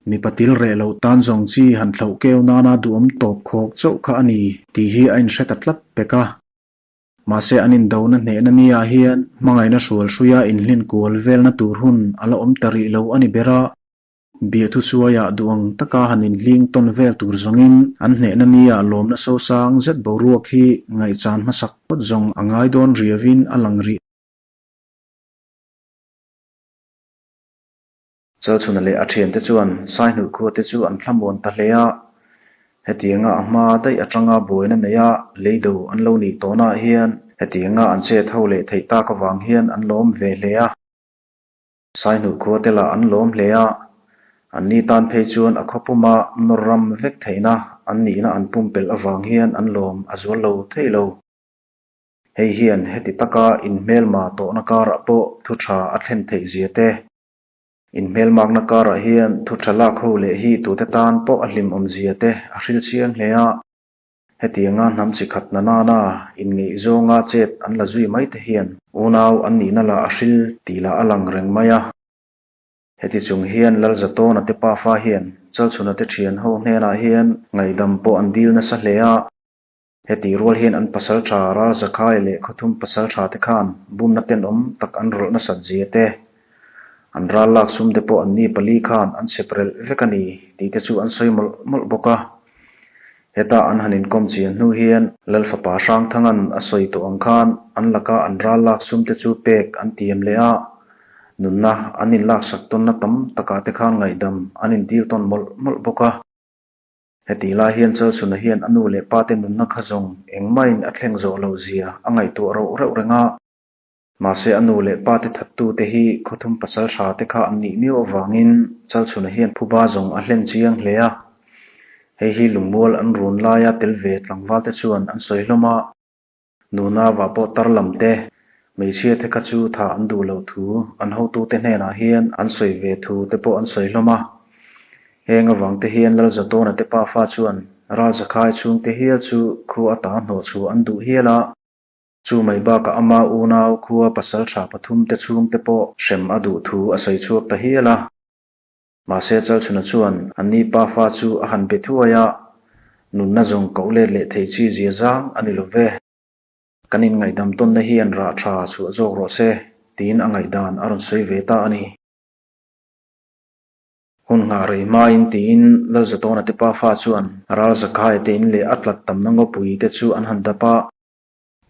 Mipa til reh loh tan zawng chi han thlauh keu nana duhawm tawp khawk chauh kha a ni tih hi a inhre ta tlat pek a. Mahse an indona hnehna nia hian hmangaihna hrual hruia inhlin kual velna tur hun a la awm ta rih lo a ni ber a. Biathu suaiah duh ang taka han inhling tawn vel tur zawngin an hnehna nia lawmna sosang zet boruak hi ngaihchan hmasak phawt zawng a ngai dawn riauin a lang rih. Chalchhuna leh a thiante chuan Saihnuh khua te chu an thlamuan ta hle a. Hetianga a hma daih atanga buaina neia leido an lo nih tawhnaah hian hetianga an chet ho leh theih tak avang hian an lawm ve hle a. Saihnuh khua te lah an lawm hle a, anni tan phei chuan a khawpuma nawr ram vek theihna an nihna an pumpelh avang hian an lawm a zual lo thei lo. Hei hian heti taka inhmelma tawhna karah pawh thu tha a thlen theih zia te, inhmelmakna karah hian thu tha lak ho leh hi tute tan pawh a hlimawm zia te a hril chiang hle a. Hetianga hnam chi khat na nana inngeihzawnga chet an la zui mai te hian unau an nihna lah a hril tih lah a lang reng mai a. Heti chung hian Lalzatawna te pafa hian Chalchhuna te thian ho hnenah hian ngaihdam pawh an dil nasa hle a. Heti rual hian an pasaltha Ralzakhai leh Khawthum pasaltha te khan bumna tenawm tak an rawlh nasat zia te, an ral lak sum te pawh an ni pali khan an chep relh vek a ni tih te chu an sawi mawlh mawlh bawk a. Heta an han inkawm chian hnu hian Lal fapa Hrangthanga'n a sawi tawh ang khan an laka an ral lak sum te chu pek an tiam leh a, nunna an inlaksak tawnna tam takah te khan ngaihdam an indil tawn mawlh mawlh bawk a. Hetih lai hian Chalchhuna hian a nu leh pa te nunna kha zawng engmahin a thleng zawh loh zia a ngaihtuah rauh reuh reng a. Mahse a nu leh pa te thattu te hi khawthum pasal hra te kha an nih miau avangin Chalchhuna hian phuba zawng a hlen chiang hle a. Hei hi lungmual an run laia tel ve tlangval te chuan an sawi hlawm a. Nuna vah pawh tar lam te, hmeichhia te kha chu tha an duh loh thu an hotute hnenah hian an sawi ve thu te pawh an sawi hlawm a. Heng avang te hian Lalzatawna te pafa chuan Ralzakhai chhungte hial chu khua ata hnawh chhuah an duh hial a. Chu mai bakah ama unau khua pasal tha pathum te chhungte pawh hrem a duh thu a sawi chhuak ta hial a. Mahse Chalchhuna chuan anni pafa chu a han be thuai a, nunna zawng koh let leh thei chi zia zang a ni lo ve. Kan inngaihdam tawnna hian rah tha chhuah zawk rawh se, tiin a ngaihdan a rawn sawi ve ta a ni. Hun nghah rei hmain tiin Lalzatawna te pafa chuan Ralzakhai te in leh a tlat tamna ngawpui te chu an han dap a.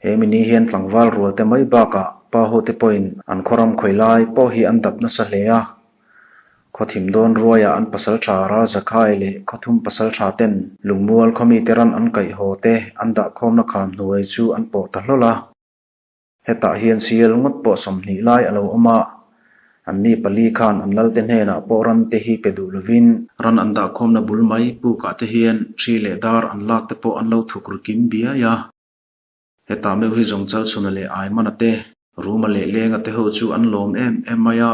He mini hian tlangval rual te mai bakah pa ho te pawhin an khawram khawi lai pawh hi an dap nasa hle a. Khawthim dawn ruaiah an pasaltha Ralzakhai leh khawthum pasaltha ten lungmual khawmi te ran an kaih haw te an dahkhawmna kham hnuai chu an pawh ta hlawl a. Hetah hian sial ngawt pawh 20 lai a lo awm a, anni pali khan an lalte hnenah pawh ran te hi pe duh lovin, ran an dahkhawmna bul mai pukah te hian ṭhi leh dar an lak te pawh an lo thuk ru kim biai a. Hetah meuh hi zawng Chalchhuna leh Aimana te, Ruma leh Lenga te ho chu an lawm em em mai a,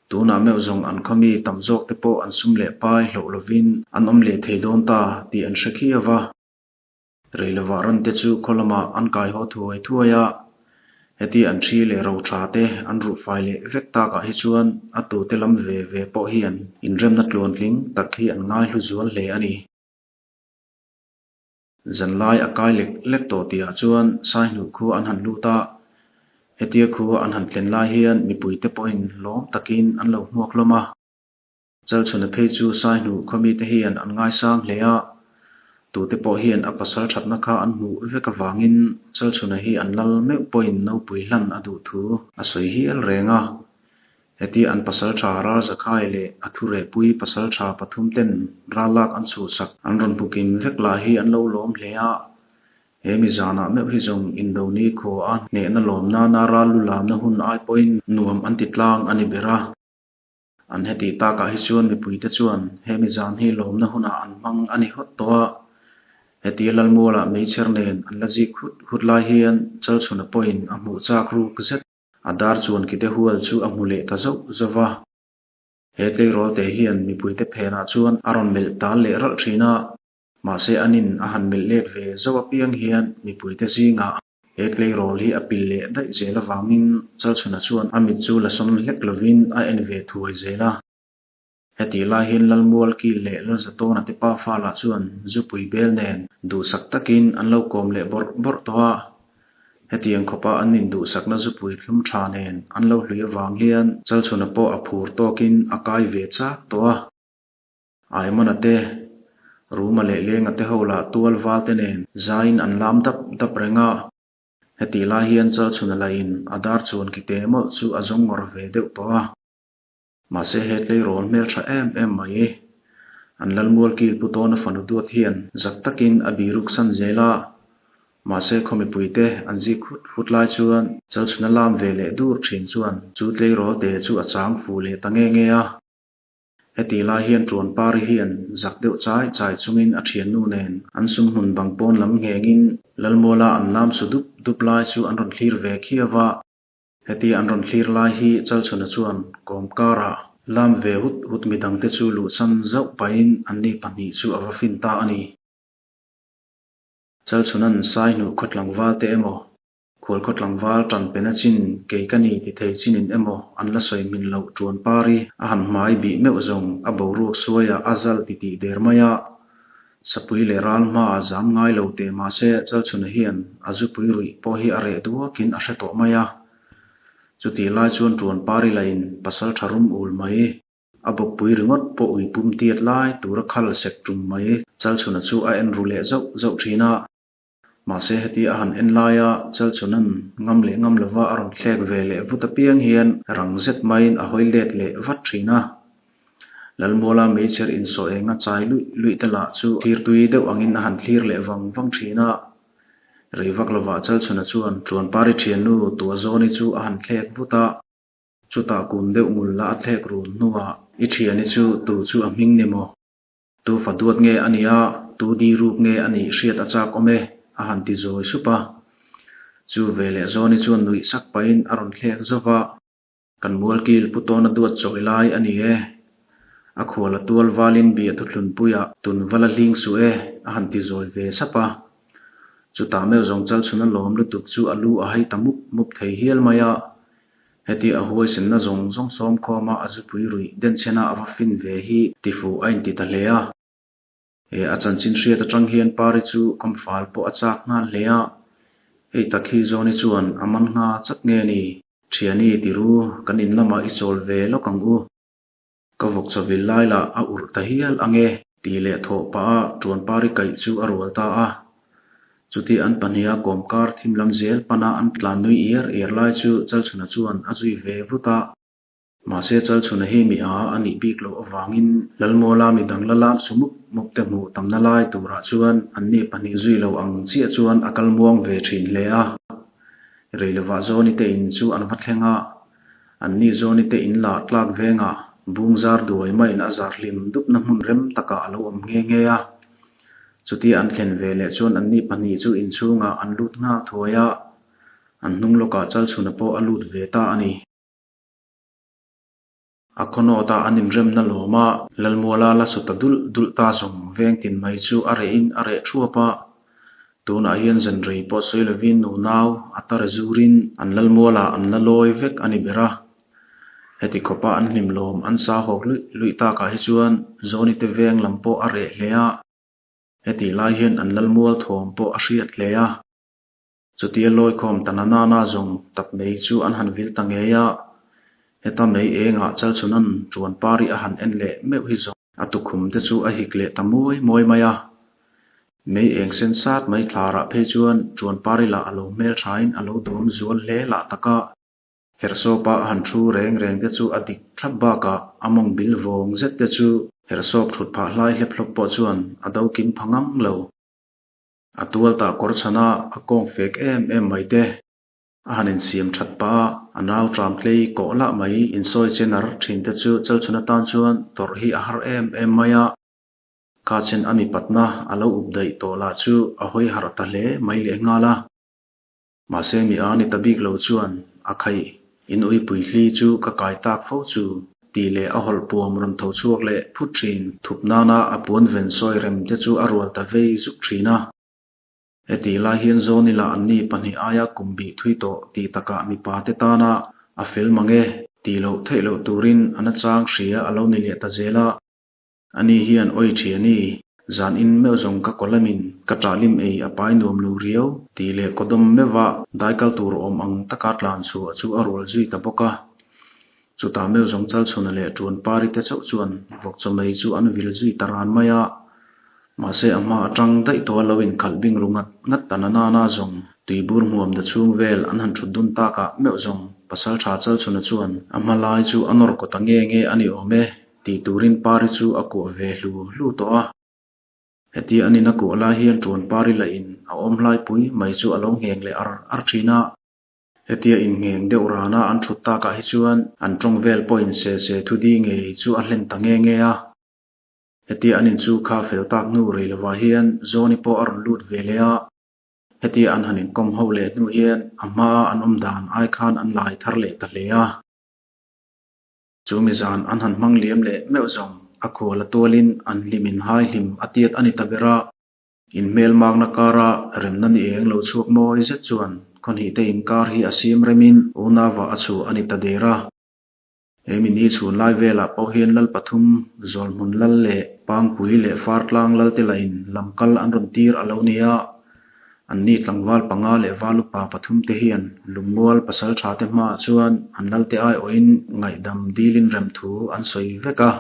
tunah meuh zawng an khawmi tam zawk te pawh an sum leh pai hlauh lovin an awm leh thei dawn ta tih an hre khiau a. Rei lovah ran te chu khaw lamah an kai haw thuai thuai a, heti an ṭhi leh ro ṭha te an ruh fai leh vek takah hi chuan a tute lam ve ve pawh hian inremna tluantling tak hi an ngai hlu zual hle a ni. Zanlai a kai lek lek tawh tihah chuan Saihnuh khua an han lut a, hetia khua an han tlen lai hian mipuite pawhin lawm takin an lo hmuak hlawm a. Chalchhuna phei chu Saihnu khaw mite hian an ngaisang hle a, tute pawh hian a pasal thatna kha an hmuh vek avangin Chalchhuna hi an lal meuh pawhin nopui hlan a duh thu a sawi hial reng a. Hetia an pasal tha Ralzakhai leh a thurehpui pasal tha pathum ten rallak an chhuhsak an rawn hmu kim vek lah hi an lo lawm hle a. He mi zanah meuh hi zawng Indoni khaw a hnehna lawm nana ral lu lamna hun ai pawhin nuam an ti tlang a ni ber a. An hetih takah hi chuan mipuite chuan he mi zan hi lawmna hunah an hmang a ni hawt tawh a. Hetia Lalmualah meichher nen an la zik hut hut lai hian Chalchhuna pawhin a hmuh chak ruk zet. A dar chuan kite hual chu a hmu leh ta zauh zauh va. He tleirawl te hian mipuite phenah chuan a rawn melh tal leh ralh thin a. Mahse anin a han melh let ve zauh apiang hian mipuite zingah he tleirawl hi a pil leh daih zel avangin Chalchhuna chuan a mit chu la sawn hlek lovin a en ve thuai zel a. Hetih lai hian Lalmual Kil leh Lalzatawna te pa fa lah chuan zupui bel nen duhsak takin an lo kawm leh bawrh bawrh tawh a. Hetiang khawpa an induhsakna zupui thlum tha nen an lo hlui avang hian Chalchhuna pawh a phur tawkin a kai ve chak tawh a. Aimawna te, Ruma leh Lenga te ho lah tual val te nen zaiin an lam dap dap reng a. Hetih lai hian Chalchhuna lahin a dar chuan kite mawlh chu a zawng ngawr ve deuh tawh a. Mahse he tleirawl hmel tha em em mai. An Lalmual kil pu tawna fanu duat hian zak takin a biruk san zel a. Mahse khaw mipuite an zik hut hut lai chuan Chalchhuna lam ve leh dur thin chuan chu tleirawl te chu a chang fu leh ta nge nge a. Hetih lai hian Tuanpari hian zak deuh chai chai chungin a thiannu nen an sumhmun bang pawn lam nghengin Lalmuala an lam su dup dup lai chu an rawn thlir ve khiau a. Hetia an rawn thlir lai hi Chalchhuna chuan kawm karah lam ve hut hut midangte chu luhsan zauh pahin anni pahnih chu a va fin ta a ni. Chalchhuna'n Saihnuh khaw tlangval te emaw, Khual khaw tlangval tan pena chin kei ka ni ti thei chinin emaw an la sawi hmin loh tuan pari a han hmai bih meuh zawng a boruak suaiah a zal ti tih der mai a. Sapui leh ral hmaah zam ngai lo teh mahse Chalchhuna hian a zupui ruih pawh hi a reh duakin a hre tawh mai a. Chutih lai chuan tuan pari lahin pasal tha rum ul mai. A bawkpui ringawt pawh ui pum tiat lai tura khal sek tum mai. Chalchhuna chu a en ru leh zauh zauh thin a. Mahse heti a han en laia Chalchuna'n ngam leh ngam lova a rawn thlek ve leh vut apiang hian rang zet maiin a hawi let leh vat thin a. Lalmuala meichher insawh enga chai luih luih te lah chu thlir tui deuh angin a han thlir leh vang vang thin a. Rei vak lovah Chalchuna chuan Tuanpari thiannu Tuazawni chu a han thlek vut a. Chutah kun deuh ngul la a thlek run hnuah, I thiani chu tu chu a hming ni maw? Tu fa duat nge a nih a, tu di ruk nge a nih hriat a chak awm e, a han ti zawi sup a. Chu veleh Zawni chuan nuih sak pahin a rawn thlek zauh va, Kan mualkil pu tawna duat chawi lai a ni e. A khual a tual valin bia thuthlunpuiah tun va la hling suh e, a han ti zawi ve sap a. Chutah meuh zawng chal chhun a lawm lutuk chu a lu a hai ta mup mup thei hial mai a. Heti a huaisenna zawng zawng sawm khawma a zupui ruih denchhena a va fin ve hi tifuh a inti ta hle a. He a chanchin hriat atang hian Pari chu kawmfal pawh a chak nghal hle a. Hei tak hi Zawni chuan a man ngha chat nge ni? Thiani ti ru, kan in lamah i chawl ve lawk ang u. Ka vawk chawil lai lah a urh ta hial ang e, tih leh thawh pah a Tuan Pari kaih chu a rual ta a. Chuti an pahniha kawmkar thim lam zel pana an tlan nui iar iar lai chu Chalchhuna chuan a zui ve vut a. Mahse Chalchhuna hi mi a a nih bik loh avangin Lalmuala mi dang la lam su mup mup te hmuh tamna lai turah chuan anni pahnih zui lo ang chiah chuan a kal muang ve thin hle a. Reilovah Zawni te in chu an va thleng a. Anni Zawni te in lah tlak vengah bung zar duai maiin a zar hlim dupna hmun rem takah a lo awm nghe nghe a. Chutia an thlen ve leh chuan anni pahnih chu inchhungah an lut nghal thuai a, an hnung lawkah Chalchhuna pawh a lut ve ta a ni. A khawnawta an inremna lawm a, Lalmuala la su ta dulh dulh ta zawng veng tin mai chu a rehin a reh thuap a. Tunah hian zan rei pawh sawi lovin nunau a tare zurin an Lalmualah an la lawi vek a ni ber a. Heti khawpa an hlim lawm an sa hawk luih luih takah hi chuan Zawni te veng lam pawh a reh hle a. Hetih lai hian an Lalmual thawm pawh a hriat hle a. Chutia lawikhawm ta na nana zawng tak nei chu an han vil ta ngei a. Heta mei engah Chalchhuna'n Ṭuanpari a han en leh meuh hi zawng a tukhum te chu a hik leh ta muai muai mai a. Mei eng sen sat mai thlarah phei chuan Ṭuanpari lah a lo hmelṭhain a lo dawm zual hle lah tak a. Herhsawpa a han thu reng reng te chu a dik thlap bakah a mawng bil vawng zet te chu herhsawp thut phah hlai hlep hlawp pawh chuan a do kim pha ngang lo. A tual tah kawr chhana a kawng fek em em mai te. A han insiam that pah a, a nau tram tlei kawh lah mai insawi che nar thin te chu Chalchhun atan chuan tawrh hi a har em em mai a. Kha chen a mipatna a lo up daih tawh lah chu a hawi harh ta hle mai lehnghal a. Mahse mi a ni ta bik lo chuan a khaih in uipui hli chu ka kai tak fo chu tih leh a hawlh puam rawn tho chhuak leh phut thin. Thup nana a puan ven sawi rem te chu a rual ta vei zuk thin a. Hetih lai hian Zawni lah anni pahnih aia kum bih thui tawh tih takah mipa te tana a fel mang e tih loh theih loh turin a nachang hria a lo ni leh ta zel a. Ani hian awi thiani, zan in meuh zawng ka kaw lamin ka ṭahlim ei a pai nuam lo riau tih leh kaw dawm meuha daikal tur awm ang taka tlan chhuah chu a rual zui ta bawk a. Chutah meuh zawng Chalchhuna leh Ṭuanpari te chauh chuan vawk chaw mai chu an vil zui ta ran mai a. Mahse a hma aṭang daih tawh a lo inkhalh bing ru ngat ngat ta na nana zawng tuibur hmuam da chhung vel an han ṭhut dun takah meuh zawng Pasalṭha Chalchhuna chuan a hma lai chu a nawr kaw ta nge nge a ni awm e. Tih turin Pari chu a kuah ve hlu hlu tawh a. Hetia an in a kuah lai hian Ṭuan Pari lah in a awm hlaipui mai chu a lo ngheng leh ar ar ṭhin a. Hetia inngheng deuh rana an ṭhut takah hi chuan an ṭawng vel pawhin se se thu di ngei chu a hlen ta nge nge a. Hetia an in chu kha fel tak hnu rei lovah hian Zawni pawh a rawn lut ve leh a. Hetia an han inkawm ho leh hnu hian a hmaa an awm dan ai khan an lai thar leh ta hle a. Chu mi zan an han hmang liam leh meuh zawng a khual a tualin an hlim in hai hlim a tiat a ni ta ber a. Inhmel makna kara remna ni eng lo chhuak mawi zet chuan khawnhih te inkar hi a siam remin unauva a chhuah a ni ta der a. He mi ni chhun lai velah pawh hian lal pathum, Zawlhmun lal leh Pangpui leh Fartlang lal te lahin lamkal an rawn tir a lo ni a. Anni tlangval panga leh valupa pathum te hian Lungmual pasaltha te hmaah chuan an lalte aiawhin ngaihdam dilin rem thu an sawi vek a.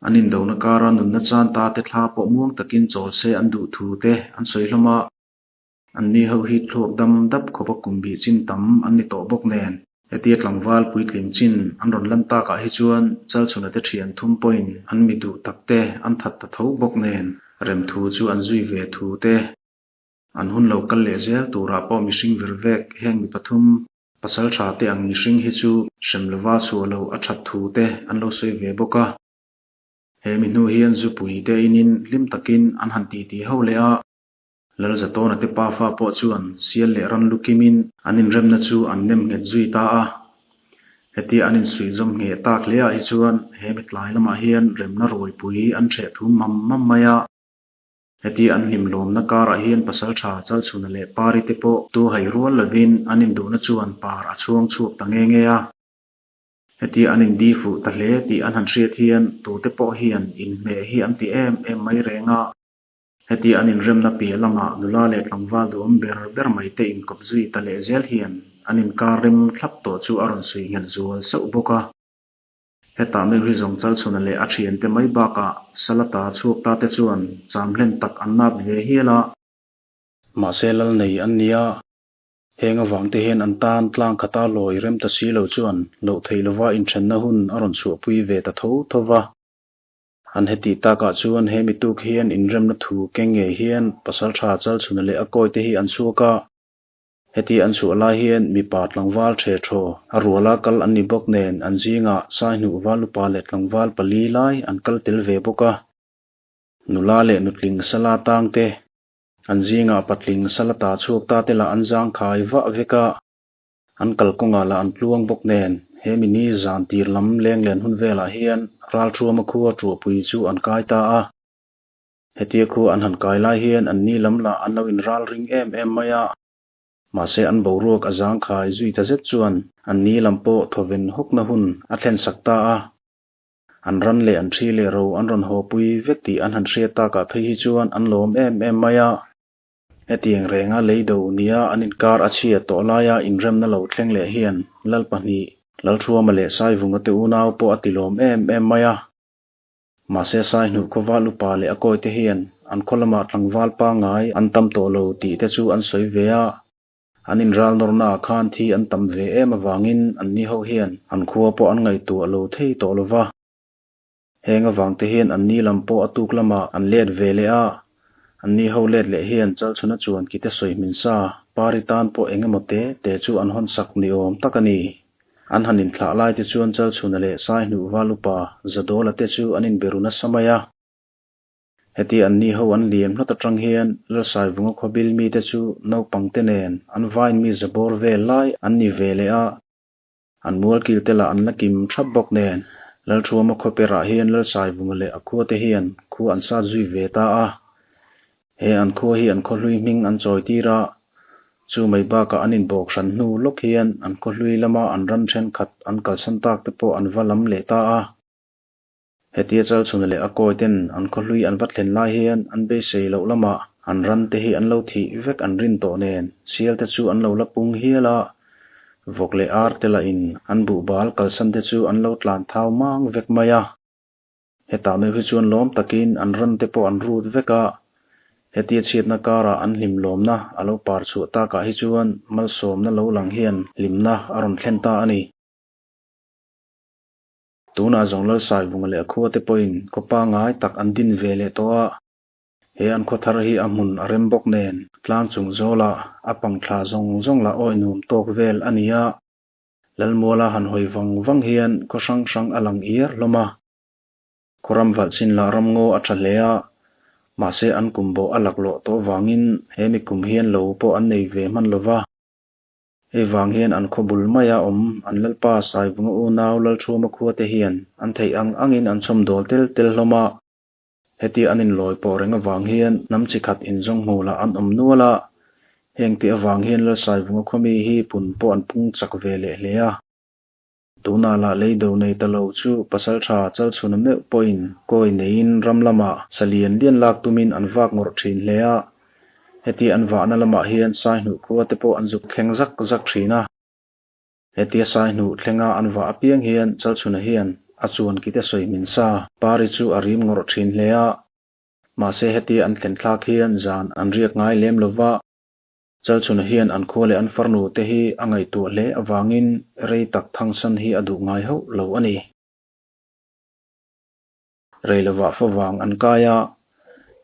An indona kara nunna chan ta te thla pawh muang takin chawl se an duh thu te an sawi hlawm a. Anni ho hi thluak dam dap khawpa kum bih chin tam an ni tawh bawk nen. Hetia tlangval puitling chin an rawn lan takah hi chuan Chalchhuna te thian thum pawhin an mi duh tak te an that ta tho bawk nen remthu chu an zui ve thu te. An hun lo kal leh zel turah pawh mihring vir vek heng mi pathum pasal tha te ang mihring hi chu hrem lova chhuah loh a that thu te an lo sawi ve bawk a. He mi hnu hian zupui te inin hlim takin an han titi ho leh a. Lalzatawna te pafa pawh chuan sial leh ran lu kimin an inremna chu an nem nghet zui ta a. Hetia an insuihzawm ngheh tak hle ah hi chuan he mitlai lamah hian remna rawipui an hreh thum mam mam mai a. Hetia an hlimlawmna karah hian Pasaltha Chalchhuna leh Pari te pawh tu hai rual lovin an induhna chuan par a chhuang chhuak ta nge nge a. Hetia an indi fuh ta hle tih an han hriat hian tute pawh hian inhmeh hi an ti em em mai reng a. Hetia an inremna piah lamah nula leh tlangval duhawm ber ber mai te inkawp zui ta leh zel hian an inkar rem thlap tawh chu a rawn suih nghet zual sauh bawk a. Hetah meuh hi zawng Chalchhuna leh a thiante mai bakah Salata chhuak ta te chuan cham hlen tak an nap ve hial a. Mahse lal nei an nia, heng avang te hian an tan tlang khata lawi rem ta si lo chuan loh theih lova inthenna hun a rawn chhuahpui ve ta tho tho va. An hetih takah chuan he mituk hian inremna thu keng ngei hian Pasaltha Chalchhuna leh a kawite hi an chhuak a. Heti an chhuah lai hian mipa tlangval ṭhe ṭhaw a ruala kal an ni bawk nen an zingah Saihnuh Valupa leh tlangval pali lai an kal tel ve bawk a. Nula leh nutling sala tangte an zingah patling sala ta chhuak ta te lah an zangkhai vah vek a. An kalkawngah lah an tluang bawk nen, he mini zan tir lam leng len hun velah hian Ralthuama khua Tuahpui chu an kai ta a. Hetia khua an han kai lai hian an ni lam lah an lo inral ring em em mai a. Mahse an boruak a zangkhai zui ta zet chuan an ni lam pawh thawven hawkna hun a thlensak ta a. An ran leh an thi leh ro an rawn hawpui vek tih an han hriat takah phei hi chuan an lawm em em mai a. Hetiang renga lei do nia an inkar a chhiat tawh laia inremna lo thleng leh hian lal pahnih Lalthuama leh Saivunga te unau pawh a ti lawm em em mai a. Mahse Saihnuh khaw val upa leh a kawite hian an khaw lamah tlangval pangngai an tam tawh lo tih te chu an sawi ve a. An inral nawrnaah khan thi an tam ve em avangin anni ho hian an khua pawh an ngaihtuah lo thei tawh lo va. Heng avang te hian anni lam pawh a tuk lamah an let ve leh a, anni ho let leh hian Chalchhuna chuan kite sawi hmin sa Pari tan pawh eng emaw te te chu an hawn sak ni awm tak a ni. An han inthlah lai te chuan Chalchhuna leh Saihnuh Val upa Zadawla te chu an inbe ru nasa mai a. Heti anni ho an liam hlawt atang hian Lalsaivunga khawbil mite chu naupang te nen an vain mi zabawr vel lai an ni ve leh a, an mualkil te lah an la kim thap bawk nen Lalthuama khawperah hian Lalsaivunga leh a khua te hian khua an sat zui ve ta a. He an khua hi an khawhlui hming an chawi tir a, chu mai bakah an inbawk hran hnu lawk hian an khawhlui lama an ram thenkhat an kalsan tak te pawh an va lam leh ta a. Hetia Chalchhuna leh a kawi ten an khawhlui an va thlen lai hian an beisei loh lamah an ran te hi an lo thih vek an rin tawh nen sial te chu an lo la pung hial a, vawk leh ar te lah in an buhbal kalsan te chu an lo tlan thau mang vek mai a. Hetah meuh hi chuan lawm takin an ran te pawh an rut vek a, hetia chhiatna karah an hlim lawmna a lo par chhuah takah hi chuan malsawmna lo lang hian hlimna a rawn thlen ta a ni. Tunah zawng Lalsaivunga leh a khuate pawhin khaw pangngai tak an din ve leh tawh a, he an khaw thar hi a hmun a rem bawk nen tlang chung zawlah a pang thla zawng zawng lah awi nuam tawk vel a ni a, Lalmuala han hawi vang vang hian khaw hrang hrang a lang iar hlawm a. Khaw ram valh chin lah ram ngaw a tha hle a, mahse an kum bawh a laklawh tawh vangin he mi kum hian lo pawh an nei ve hman lo va. Hei vang hian an khaw bul maia awm an Lalpa Saivunga unau Lalthuama khuate hian an theih ang angin an chhawm dawl tel tel hlawm a. Heti an inlawi pawh reng avang hian hnam chi khat inzawng hmu lah an awm nual a. Heng tih avang hian Lalsaivunga khawmi hi pun pawh an pung chak ve leh hle a. Tunah lah lei do nei ta lo chu pasaltha Chalchhuna meuh pawhin kawi neiin ram lamah sa lian lian lak tumin an vak ngawrh thin hle a. Heti an vahna lamah hian Saihnuh khua te pawh an zuk thleng zak zak thin a. Hetia Saihnuh thlenga an vah apiang hian Chalchhuna hian a chuan kite sawi hmin sa Pari chu a rim ngawrh thin hle a. Mahse hetia an thlen thlak hian zan an riak ngai lem lova. Chalchhuna hian an khua leh an farnu te hi a ngaihtuah hle avangin rei tak thangsan hi a duh ngai hauh lo a ni. Rei lovah favang an kai a,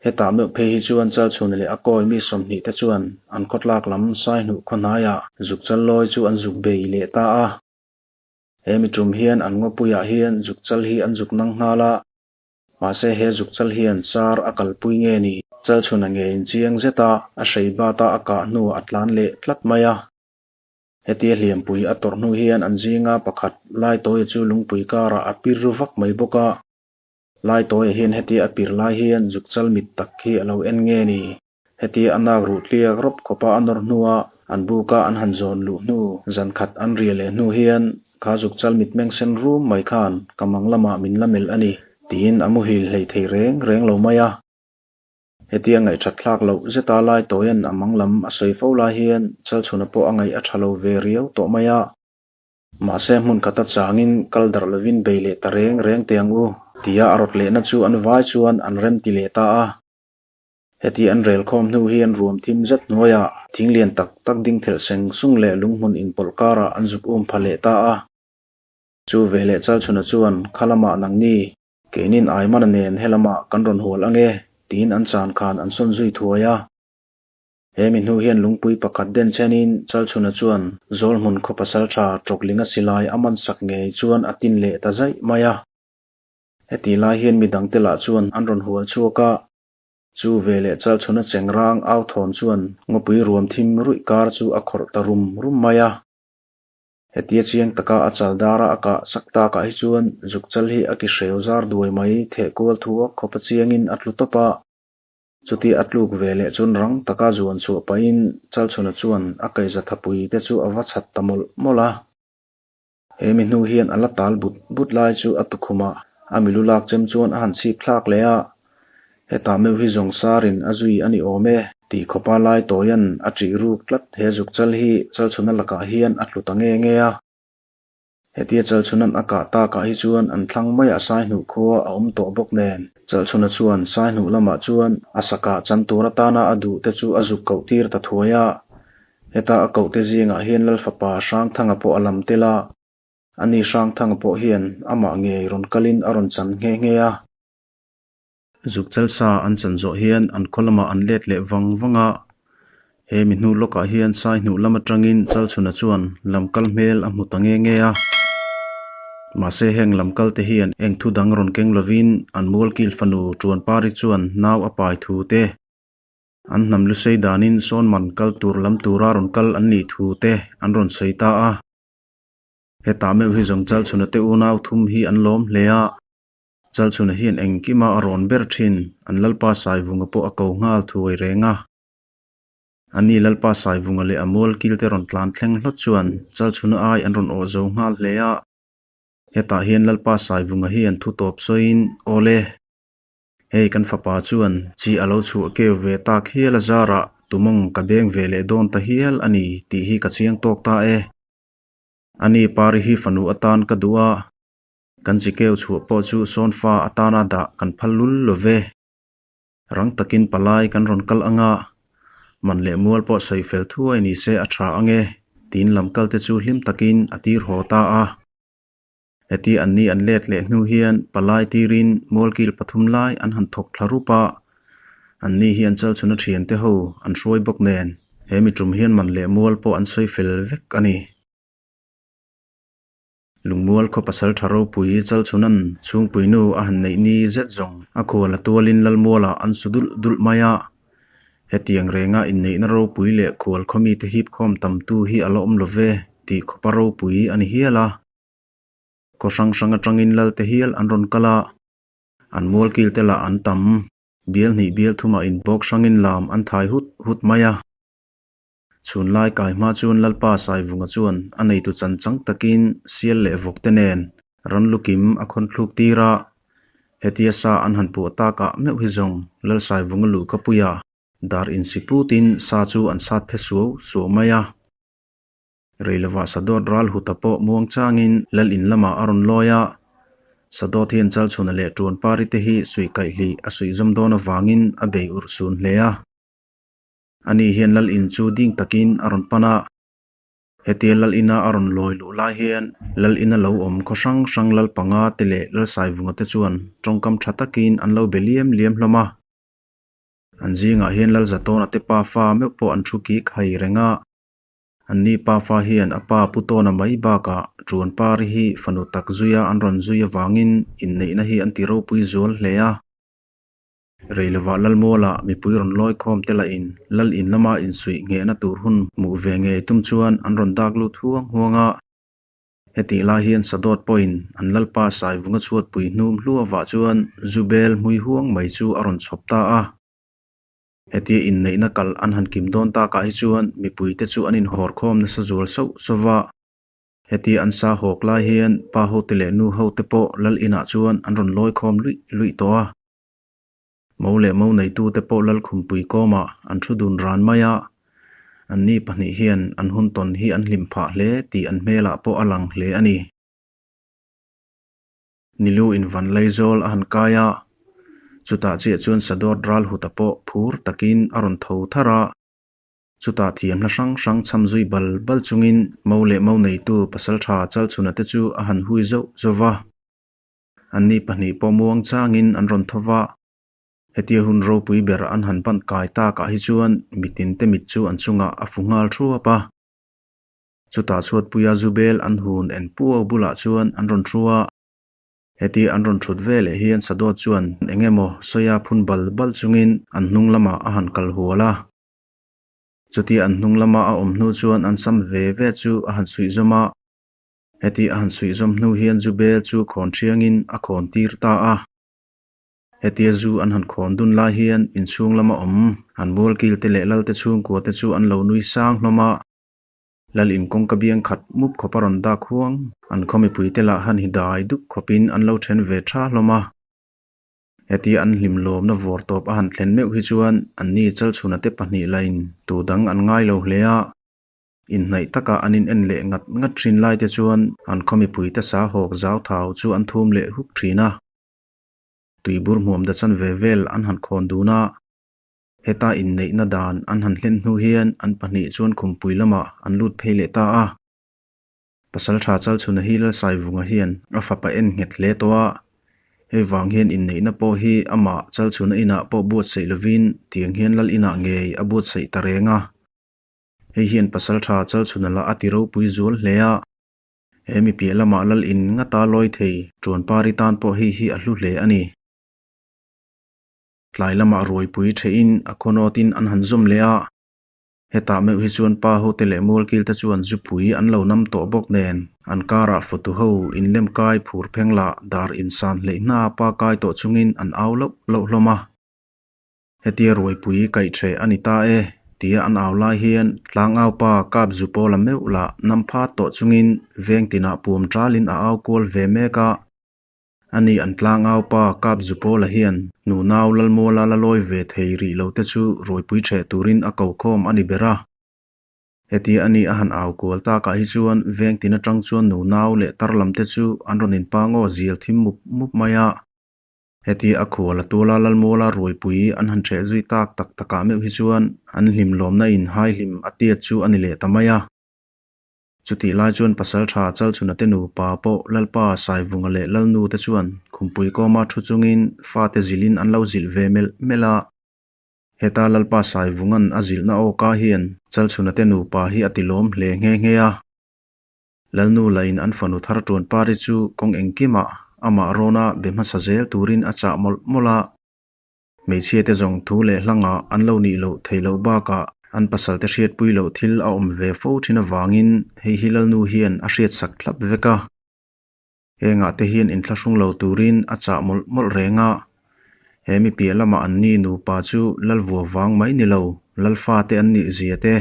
hetah meuh phei hi chuan Chalchhuna leh a kawi mi 20 te chuan an khawtlak lam Saihnuh khaw hnaiah zuk chal lawi chu an zuk bei leh ta a. He mi tum hian an ngawpuiah hian zuk chal hi an zuk nang nghal a. Mahse he zuk chal hian sar a kalpui nge ni? Chalchhuna ngeiin chiang zet a, a hrei bat a a kah hnuah a tlan leh tlat mai a. Hetia hliampui a tawrh hnu hian an zinga pakhat Laitawia chu lungpui karah a pir vak mai bawk a. Laitawia hian hetia a pir lai hian zuk chal mit tak hi a lo en nge ni? Hetia a nak ruh tliak rawp khawpa a nawr hnua an buka an han zawn luh hnu zan khat an ria leh hnu hian kha zuk chal mitmeng sen rum mai khan ka mang lamah min la melh a ni tiin a muhil hlei thei reng reng lo mai a. Hetia ngaihṭhat thlak loh zeta lai tawian a mang lam a sawi fo lai hian Chalchhuna pawh a ngaih a ṭha lo ve riau tawh mai a. Mahse hmun khata changin kal darh lovin bei leh ta reng reng teh ang u tia a rawt lehna chu an vai chuan an remti leh ta a. Heti an rel khawm hnu hian ruam thim zet hnuaiah thing lian tak tak ding thelh seng sung leh lunghmun inpawlh karah an zuk um pha leh ta a. Chu veleh Chalchhuna chuan kha lamah nangni, keinin Aimana nen helamah kan rawn hual ange tiin an chan khan an sawn zui thuai a. He mi hnu hian lungpui pakhat den chenin Chalchhuna chuan Zawlhmun khaw pasaltha Ṭawklinga silai a man sak ngei chuan a tin leh ta zaih mai a. Heti lai hian midangte lah chuan an rawn hual chhuak a. Chu veleh Chalchhuna chengrang au thawn chuan ngawpui ruam thim ruih kar chu a khawrh ta rum rum mai a. Hetia chiang taka a chal dara a kah sak takah hi chuan zuk chal hi a ki hreu zar duai mai theh kual thuak khawpa chiangin a tlu tawp a. Chuti a tluk veleh chuan rang taka zuan chhuah pahin Chalchhuna chuan a kaihza thapui te chu a va chhat ta mawlh mawlh a. He mi hnu hian a la tal but but lai chu a tukhumah a milu lak chem chuan a han chhip thlak leh a, Hetah meuh hi zawng sarin a zui a ni awm e tih khawpa lai tawian a ṭih ruk tlat he zuk chal hi Chalchhuna lakah hian a tlu ta nge nge a. Hetia Chalchhuna'n a kah takah hi chuan an thlang maiah Saihnuh khua a awm tawh bawk nen, Chalchhuna chuan Saihnuh lamah chuan a sa kah chan tur atana a duh te chu a zuk koh tir ta thuai a. Heta a koh te zingah hian Lalfapa Hrangthanga pawh a lam tel a. Ani Hrangthanga pawh hian amah ngei rawn kalin a rawn chan nghe nghe a. Zuk chalsa an chan zawh hian an khaw lamah an let leh vang vang a. He mi hnu lawkah hian sai hnuh lam atangin Chalchhuna chuan lamkal hmel a hmu ta nge nge a. Mahse heng lamkal te hian eng thu dang rawn keng lovin an mualkil fanu Tuanpari chuan nau a pai thu te, an hnam lusei danin sawnman kal tur lam tura rawn kal an nih thu te an rawn sawi ta a. Hetah meuh hi zawng Chalchhuna te unau thum hi an lawm hle a. Chalchhuna hian engkima a rawn ber thin, an Lalpa Saivunga pawh a ko nghal thuai reng a. Ani Lalpa Saivunga leh a mual kilte rawn tlan thleng hlawt chuan Chalchhuna ai an rawn awh zo nghal hle a. Hetah hian Lalpa Saivunga hian thu tawp sawiin, Awle, hei kan fapa chuan chi a lo chhuah keu ve tak hial a zarah tumawng ka beng ve leh dawn ta hial a ni tih hi ka chiang tawk ta e. Ani Pari hi fanu atan ka duh a, Kan chi keu chhuah pawh chu sawnfa atana dah kan phal lul lo ve. Rang takin palai kan rawn kal anga, man leh mual pawh sawi fel thuai ni se a tha ange, tiin lam kal te chu hlim takin a tir haw ta a. Heti anni an let leh hnu hian palai tirin mualkil pathum lai an han thawk thla rup a, anni hian chalchhuna thiante ho an hruai bawk nen he mi tum hian man leh mual pawh an sawi fel vek a ni. Lungmual khaw pasal tha ropui Chalchhunan chhungpuinu a han neih ni zet zawng a khual a tualin Lalmualah an su dulh dulh mai a. Hetiang renga inneihna ropui leh khual khaw mite hip khawm tamtu hi a la awm lo ve tih khawpa ropui a ni hial a. Khaw hrang hrang atangin Lalte hial an rawn kal a, an mualkil te lah an tam. Bial hnih bial thumah inbawk hrangin lam an thai hut hut mai a. Chhun lai kai hma chuan Lalpa Saivunga chuan a neitu chan chang takin sial leh vawk te nen ran lukim a khawn thluk tir a. Hetia sa an han puah takah meuh hi zawng Lal Saivunga luh ka pui a, dar insi putin sa chu an sat phe suau suau mai a. Reilovah Sadawt ral huta pawh muang changin Lal in lamah a rawn lawi a. Sadawt hian Chalchhuna leh Tuanpari te hi suih kaihlih a suih zawm dawn avangin a bei urh sun hle a. Ani hian lal in chu ding takin a rawn pan a, hetia lal ina a rawn lawi luh lai hian lal ina lo awm khaw hrang hrang lal panga te leh lal saivunga te chuan tawngkam tha takin an lo be liam liam hlawm a. An zingah hian lal Zatawna te pafa meuh pawh an thu kik hai reng a, anni pafa hian a pa Pu Tawna mai bakah Tuanpari hi fanu tak zuia an rawn zui avangin inneihna hi an ti ropui zual hle a. Reilovah Lalmuala mipui rawn lawi khawm te lahin Lal in lama insuih nghehna tur hun hmuh ve ngei tum chuan an rawn dak lut huang huang a. Hetih lai hian Sadawt pawhin an Lalpa Saivunga chhuatpui hnum hluavah chuan zu bel hmui huang mai chu a rawn chhawp ta a. Hetia inneihna kal an han kim dawn takah hi chuan mipuite chu an inhawr khawm nasa zual sauh sauh va. Hetia an sa hawk lai hian pa hote leh nu hote pawh Lal inah chuan an rawn lawi khawm luih luih tawh a. Mo leh mo neitute pawh Lal Khumpui kawmah an thu dun ran mai a. Anni pahnih hian an hun tawn hi an hlim phah hle tih an hmelah pawh a lang hle a ni. Nilu in van Laizawl a han kai a, chutah chiah chuan Sadawt Ralhuta pawh phur takin a rawn tho thar a. Chutah thiamhla hrang hrang chham zui bal bal chungin mo leh mo neitu pasaltha Chalchhuna te chu a han hui zauh zauh va. Anni pahnih pawh muang changin an rawn tho va. Hetia hun ropui ber an han pan kai takah hi chuan mitin te mit chu an chungah a fu nghal thuap a. Chutah chhuatpuia Zubel an hun en puau bulah chuan an rawn thu a. Hetia an rawn thut ve leh hian Sadawt chuan eng emaw sawia phun bal bal chungin an hnung lamah a han kal hual a. Chutia an hnung lama a awm hnu chuan an sam ve ve chu a han suih zawm a. Heti a han suih zawm hnu hian zu bel chu khawn thiangin a khawn tir ta a. Hetia zu an han khawn dun lai hian inchhung lama awm an mualkil te leh lalte chhungkua te chu an lo nui sang hlawm a. Lal in kawngka biang khat mup khawp a rawn dak huang. An khaw mipui te lah han hi dai dup khawpin an lo then ve tha hlawm a. Hetia an hlim lawmna vawr tawp a han thlen meuh hi chuan anni Chalchhuna te pahnih lain tu dang an ngai lo hle a. Inhnaih taka an in en leh ngat ngat thin lai te chuan an khaw mipuite sa hawk zau thau chu an thum leh huk thin a. Tuibur hmuam da chanve vel an han khawn dun a. Heta inneihna dan an han hlen hnu hian an pahnih chuan khumpui lamah an lut phei leh ta a. Pasaltha Chalchhuna hi Lalsaivunga hian a fapa en nghet hle tawh a, hei vang hian inneihna pawh hi amah Chalchhuna inah pawh buatsaih lovin tiang hian Lal inah ngei a buatsaih ta reng a. Hei hian Pasaltha Chalchhuna lah a ti ropui zual hle a. He mi piah lamah Lal in ngata lawi thei Tuanpari tan pawh hei hi a hlu hle a ni. Tlai lamah ruaipui thehin a khawnawtin an han zawm leh a. Hetah meuh hi chuan pa hote leh mualkil te chuan zupui an lo nam tawh bawk nen an karah fawtu ho inlem kai phur pheng lah dar insan hleih hna pa kai tawh chungin an au loh loh hlawm a. Hetia ruaipui kaih ṭheh a ni ta e tia an au lai hian tlangau pa kap zu pawla meuh lah nam phat tawh chungin veng tinah puam ṭalin a au kual ve mek a. Ani an tlangau pa Kap Zupawla hian nunau Lalmuala la lawi ve thei rih lo te chu ruaipui ṭheh turin a ko khawm a ni ber a. Hetia ani a han au kual takah hi chuan veng tin aṭang chuan nunau leh tar lam te chu an rawn inpangaw zial thim mup mup mai a. Hetia a khual a tuala Lalmuala ruaipui an han ṭheh zui tak tak takah meuh hi chuan an hlim lawmna in hai hlim a tiat chu a ni leh ta mai a. Chutih lai chuan Pasalṭha Chalchhunate nupa pawh Lalpa Saivunga leh Lalnu te chuan khumpui kawma thu chungin fate zilhin an lo zilh ve melh melh a. Heta Lalpa Saivunga'n a zilhna awka hian Chalchhunate nupa hi a tilawm hle nghe nghe a. Lalnu lahin an fanu thar Ṭuanpari chu kawng engkimah amah rawna be hmasa zel turin a chah mawlh mawlh a. Hmeichhia te zawng thu leh hlangah an lo nih loh theih loh bakah an pasal te hriatpui loh thil a awm ve fo thin avangin hei hi Lalnu hian a hriatsak thlap vek a. Hengah te hian inthlahrung lo turin a chah mawlh mawlh reng a. He mi piah lamah an ni nupa chu Lalvua vang mai ni lo, Lalfa te an nih zia te.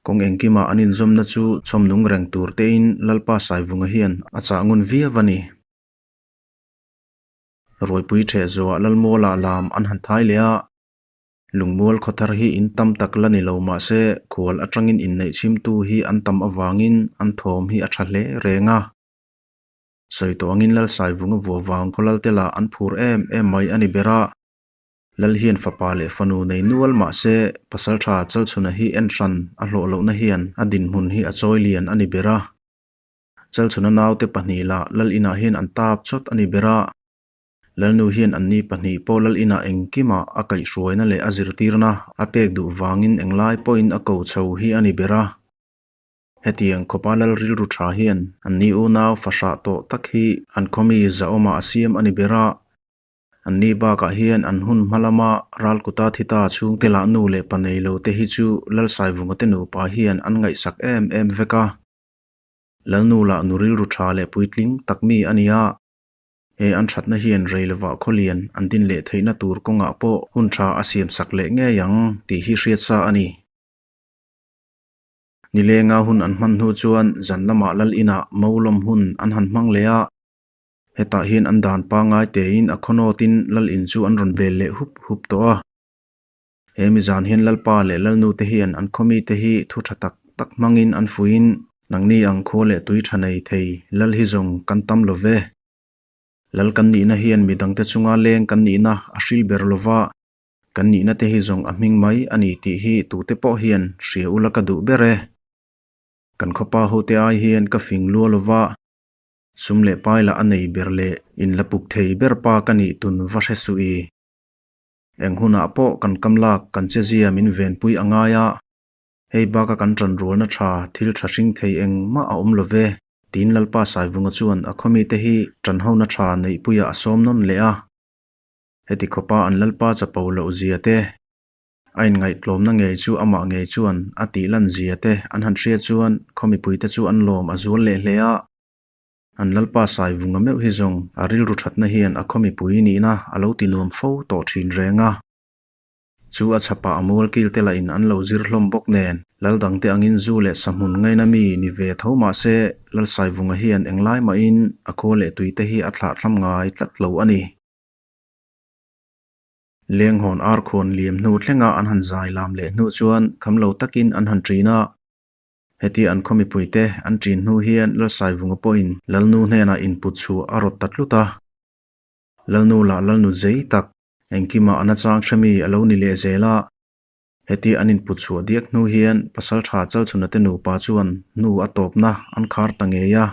Kawng engkimah an inzawmna chu chhawmnung reng tur tein Lalpa Saivunga hian a chah ngun viau a ni. Ruaipui ṭheh zuah Lalmualah lam an han thai leh a, Lungmual khawthar hi in tam tak la ni lo mah se khual aṭangin inneih chhimtu hi an tam avangin an thawm hi a ṭha hle reng a. Sawi tawh angin Lalsaivunga vua vang khaw Lalte lah an phur em em mai a ni ber a, Lal hian fapa leh fanu nei nual mah se pasalṭha Chalchhuna hi en hran a hlawh lohna hian a dinhmun hi a chawi lian a ni ber a. Chalchhuna naute pahnih lah Lal inah hian an tap chawt a ni ber a. Lalnu hian anni pahnih pawh Lal inah engkimah a kaihhruaina leh a zirtirna a pek duh vangin englai pawhin a ko chho hi a ni ber a. Hetiang khawpa Lal rilru tha hian anni unau fahrah tawh tak hi an khawmi zahawmah a siam a ni ber a. Anni bakah hian an hun hma lama Ralkuta Thita chhungte lah nu leh pa nei lo te hi chu Lalsaivunga te nupa hian an ngaihsak em em vek a. Lalnu lah nu rilru tha leh puitling tak mi a ni a, he an thatna hian rei lovah khawlian an din leh theihna tur kawngah pawh hun tha a siam sak leh ngei ang tih hi hriat sa a ni. Nilenga hun an hman hnu chuan zan lamah lal inah Maulawm hun an han hmang leh a, hetah hian an dan pangngai tein a khawnawtin lal in chu an rawn bel leh hup hup tawh a. He mi zan hian Lalpa leh Lalnu te hian an khawmi te hi thu tha tak tak hmangin an fuiin, Nangni ang khua leh tui tha nei thei Lal hi zawng kan tam lo ve. Lal kan nihna hian mi dangte chunga leng kan nihna a hril ber lo va, kan nihna te hi zawng a hming mai a ni tih hi tute pawh hian hria ula ka duh ber e. Kan khawpa hote ai hian ka fing lua lo va, sum leh pai lah a nei ber leh in la puk thei ber pa ka nih tun va hre suh i. Eng hunah pawh kan kam lak kan chezia min venpui a ngai a, hei baka kan ṭanrualna ṭha thil ṭha hring thei engmah a awm lo ve, tiin Lalpa Saivunga chuan a khawmite hi ṭanhona ṭha neihpuiah a sawm nawn leh a. Heti khawpa an Lalpa chapo loh zia te, a inngaihtlawmna ngei chu amah ngei chuan a tih lan zia te an han hria chuan khawmipuite chu an lawm a zual leh hle a. An Lalpa Saivunga meuh hi zawng a rilru thatna hian a khaw mipui nihna a lo ti nuam fo tawh thin reng a. Chu a chhapah a mual kil te lahin an lo zir hlawm bawk nen, Lal dangte angin zu leh sahmun ngaina mi ni ve tho mah se Lal Saivunga hian englai mahin a khaw leh tuite hi a thlah thlam ngai tlat lo a ni. Lenghawn arkhuan liam hnu thlenga an han zai lam leh hnu chuan kham lo takin an han ṭin a. Hetia an khaw mipuite an ṭin hnu hian Lalsaivunga pawhin Lalnu hnenah input chhuah a rawt ta tlut a. Lalnu lah Lalnu zei tak, engkimah a nachang hre mi a lo ni leh zel a. Hetia an input chhuah diak hnu hian Pasalṭha Chalchhuna te nupa chuan hnu a tawpna an khar ta ngei a.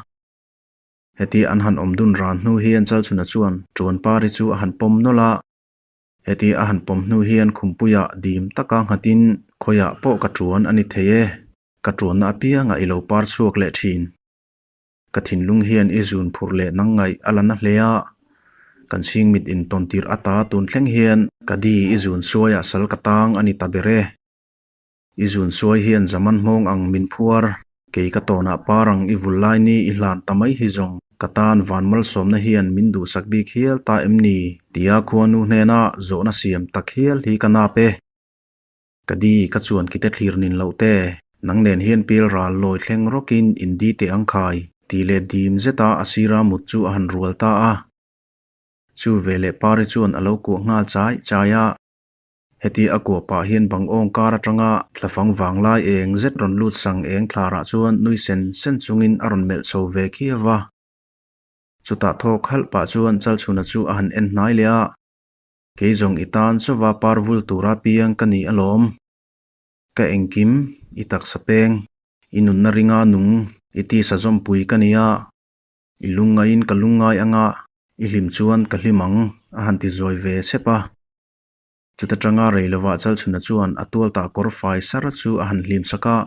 Hetia an han awm dun ran hnu hian Chalchhuna chuan Ṭuanpari chu a han pawm nawlh a. Heti a han pawm hnu hian khumpuiah dim taka nghatin khawiah pawh ka ṭuan a ni thei e, ka ṭuanna apiangah i lo par chhuak leh ṭhin. Ka thinlung hian i zun phurh leh nang ngaih a la na hle a, kan chhingmit intawn tirh ata tun thleng hian ka di i zun suaiah sal ka tang a ni ta ber e. I zun suai hian zaman hmawng ang min phuar, kei ka tawnah par ang i vul lai ni i hlan ta mai hi zawng ka tan van malsawmna hian min duhsak bik hial ta em ni? Tia khuanu hnena zawhna siam tak hial hi ka nap e. Ka di ka chuan kite thlir nin loh te, nang nen hian pil ral lawi thleng rawkin in di teh ang khai, tih leh dim zeta a sira mut chu a han rual ta a. Chu veleh Pari chuan a lo kuah nghal chai chai a. Heti a kuah pah hian bang awng kar atanga thlafang vang lai eng zet rawn lut sang eng thlarah chuan nui sen sen chungin a rawn melh chho ve khiau va. Chutah thawk halh pah chuan Chalchhuna chu a han en hnai leh a, Kei zawng i tan chauva par vul tura piang ka ni alawm. Ka engkim, i taksa peng, i nunna ringa nung, i tisa zawmpui ka ni a. I lungngaiin ka lungngai anga i hlim chuan ka hlim ang, a han ti zawi ve sep a. Chuta tanga rei lovah Chalchhuna chuan a tualtah kawr fai sar chu a han hlim sak a.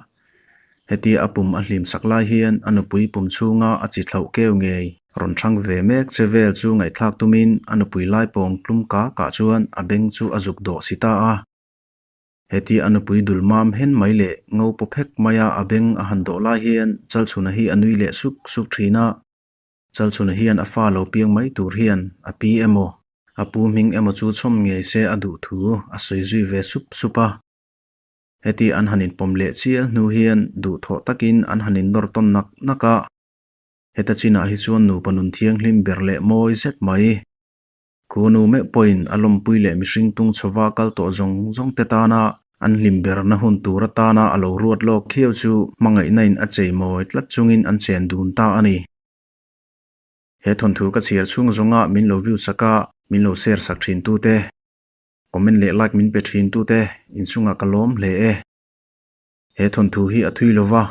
Hetia a pum a hlim sak lai hian a nupui pum chhunga a chi thlauh keu ngei rawn thang ve mek che vel chu ngaihthlak tumin a nupui lai pawng tlum kah kah chuan a beng chu a zuk dawh si ta a. Hetia a nupui dul mam hen mai leh ngo paw phek maia a beng a han dawh lai hian Chalchhuna hi a nui leh suk suk thin a. Chalchhuna hian a fa lo piang mai tur hian a pi emaw, a pu hming emaw chu chhawm ngei se a duh thu a sawi zui ve sup sup a. Heti an han inpawm leh chial hnu hian duhthawh takin an han innawr tawn nak nak a. Heta chinah hi chuan nupa nun thianghlim ber leh mawi zet mai. Khunu meuh pawhin a lawmpui leh mihring tung chhova kal tawh zawng zawng te tana an hlim berna hun tur atana a lo ruat lawk khiau chu hmangaihna in a chei mawi tlat chungin an chen dun ta a ni. He thawnthu ka chhiar chhung zawnga min lo view sak a, min lo share sak thin tute, comment leh like min pe thin tute inchungah ka lawm hle e. He thawnthu hi a thui lova,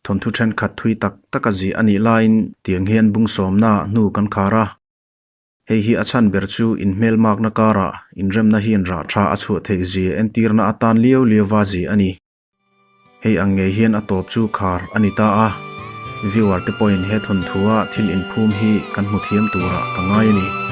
thawnthu thenkhat thui tak tak a zih a nih laiin tiang hian bung sawmna hnu kan khar a. Hei hi a chhan ber chu inhmelmakna karah inremna hian rah tha a chhuah theih zia entirna atan liau liauva zia a ni. Hei ang ngei hian a tawp chu khar a ni ta a, viewer te pawhin he thawnthua thil inphum hi kan hmu thiam turah ka ngai a ni.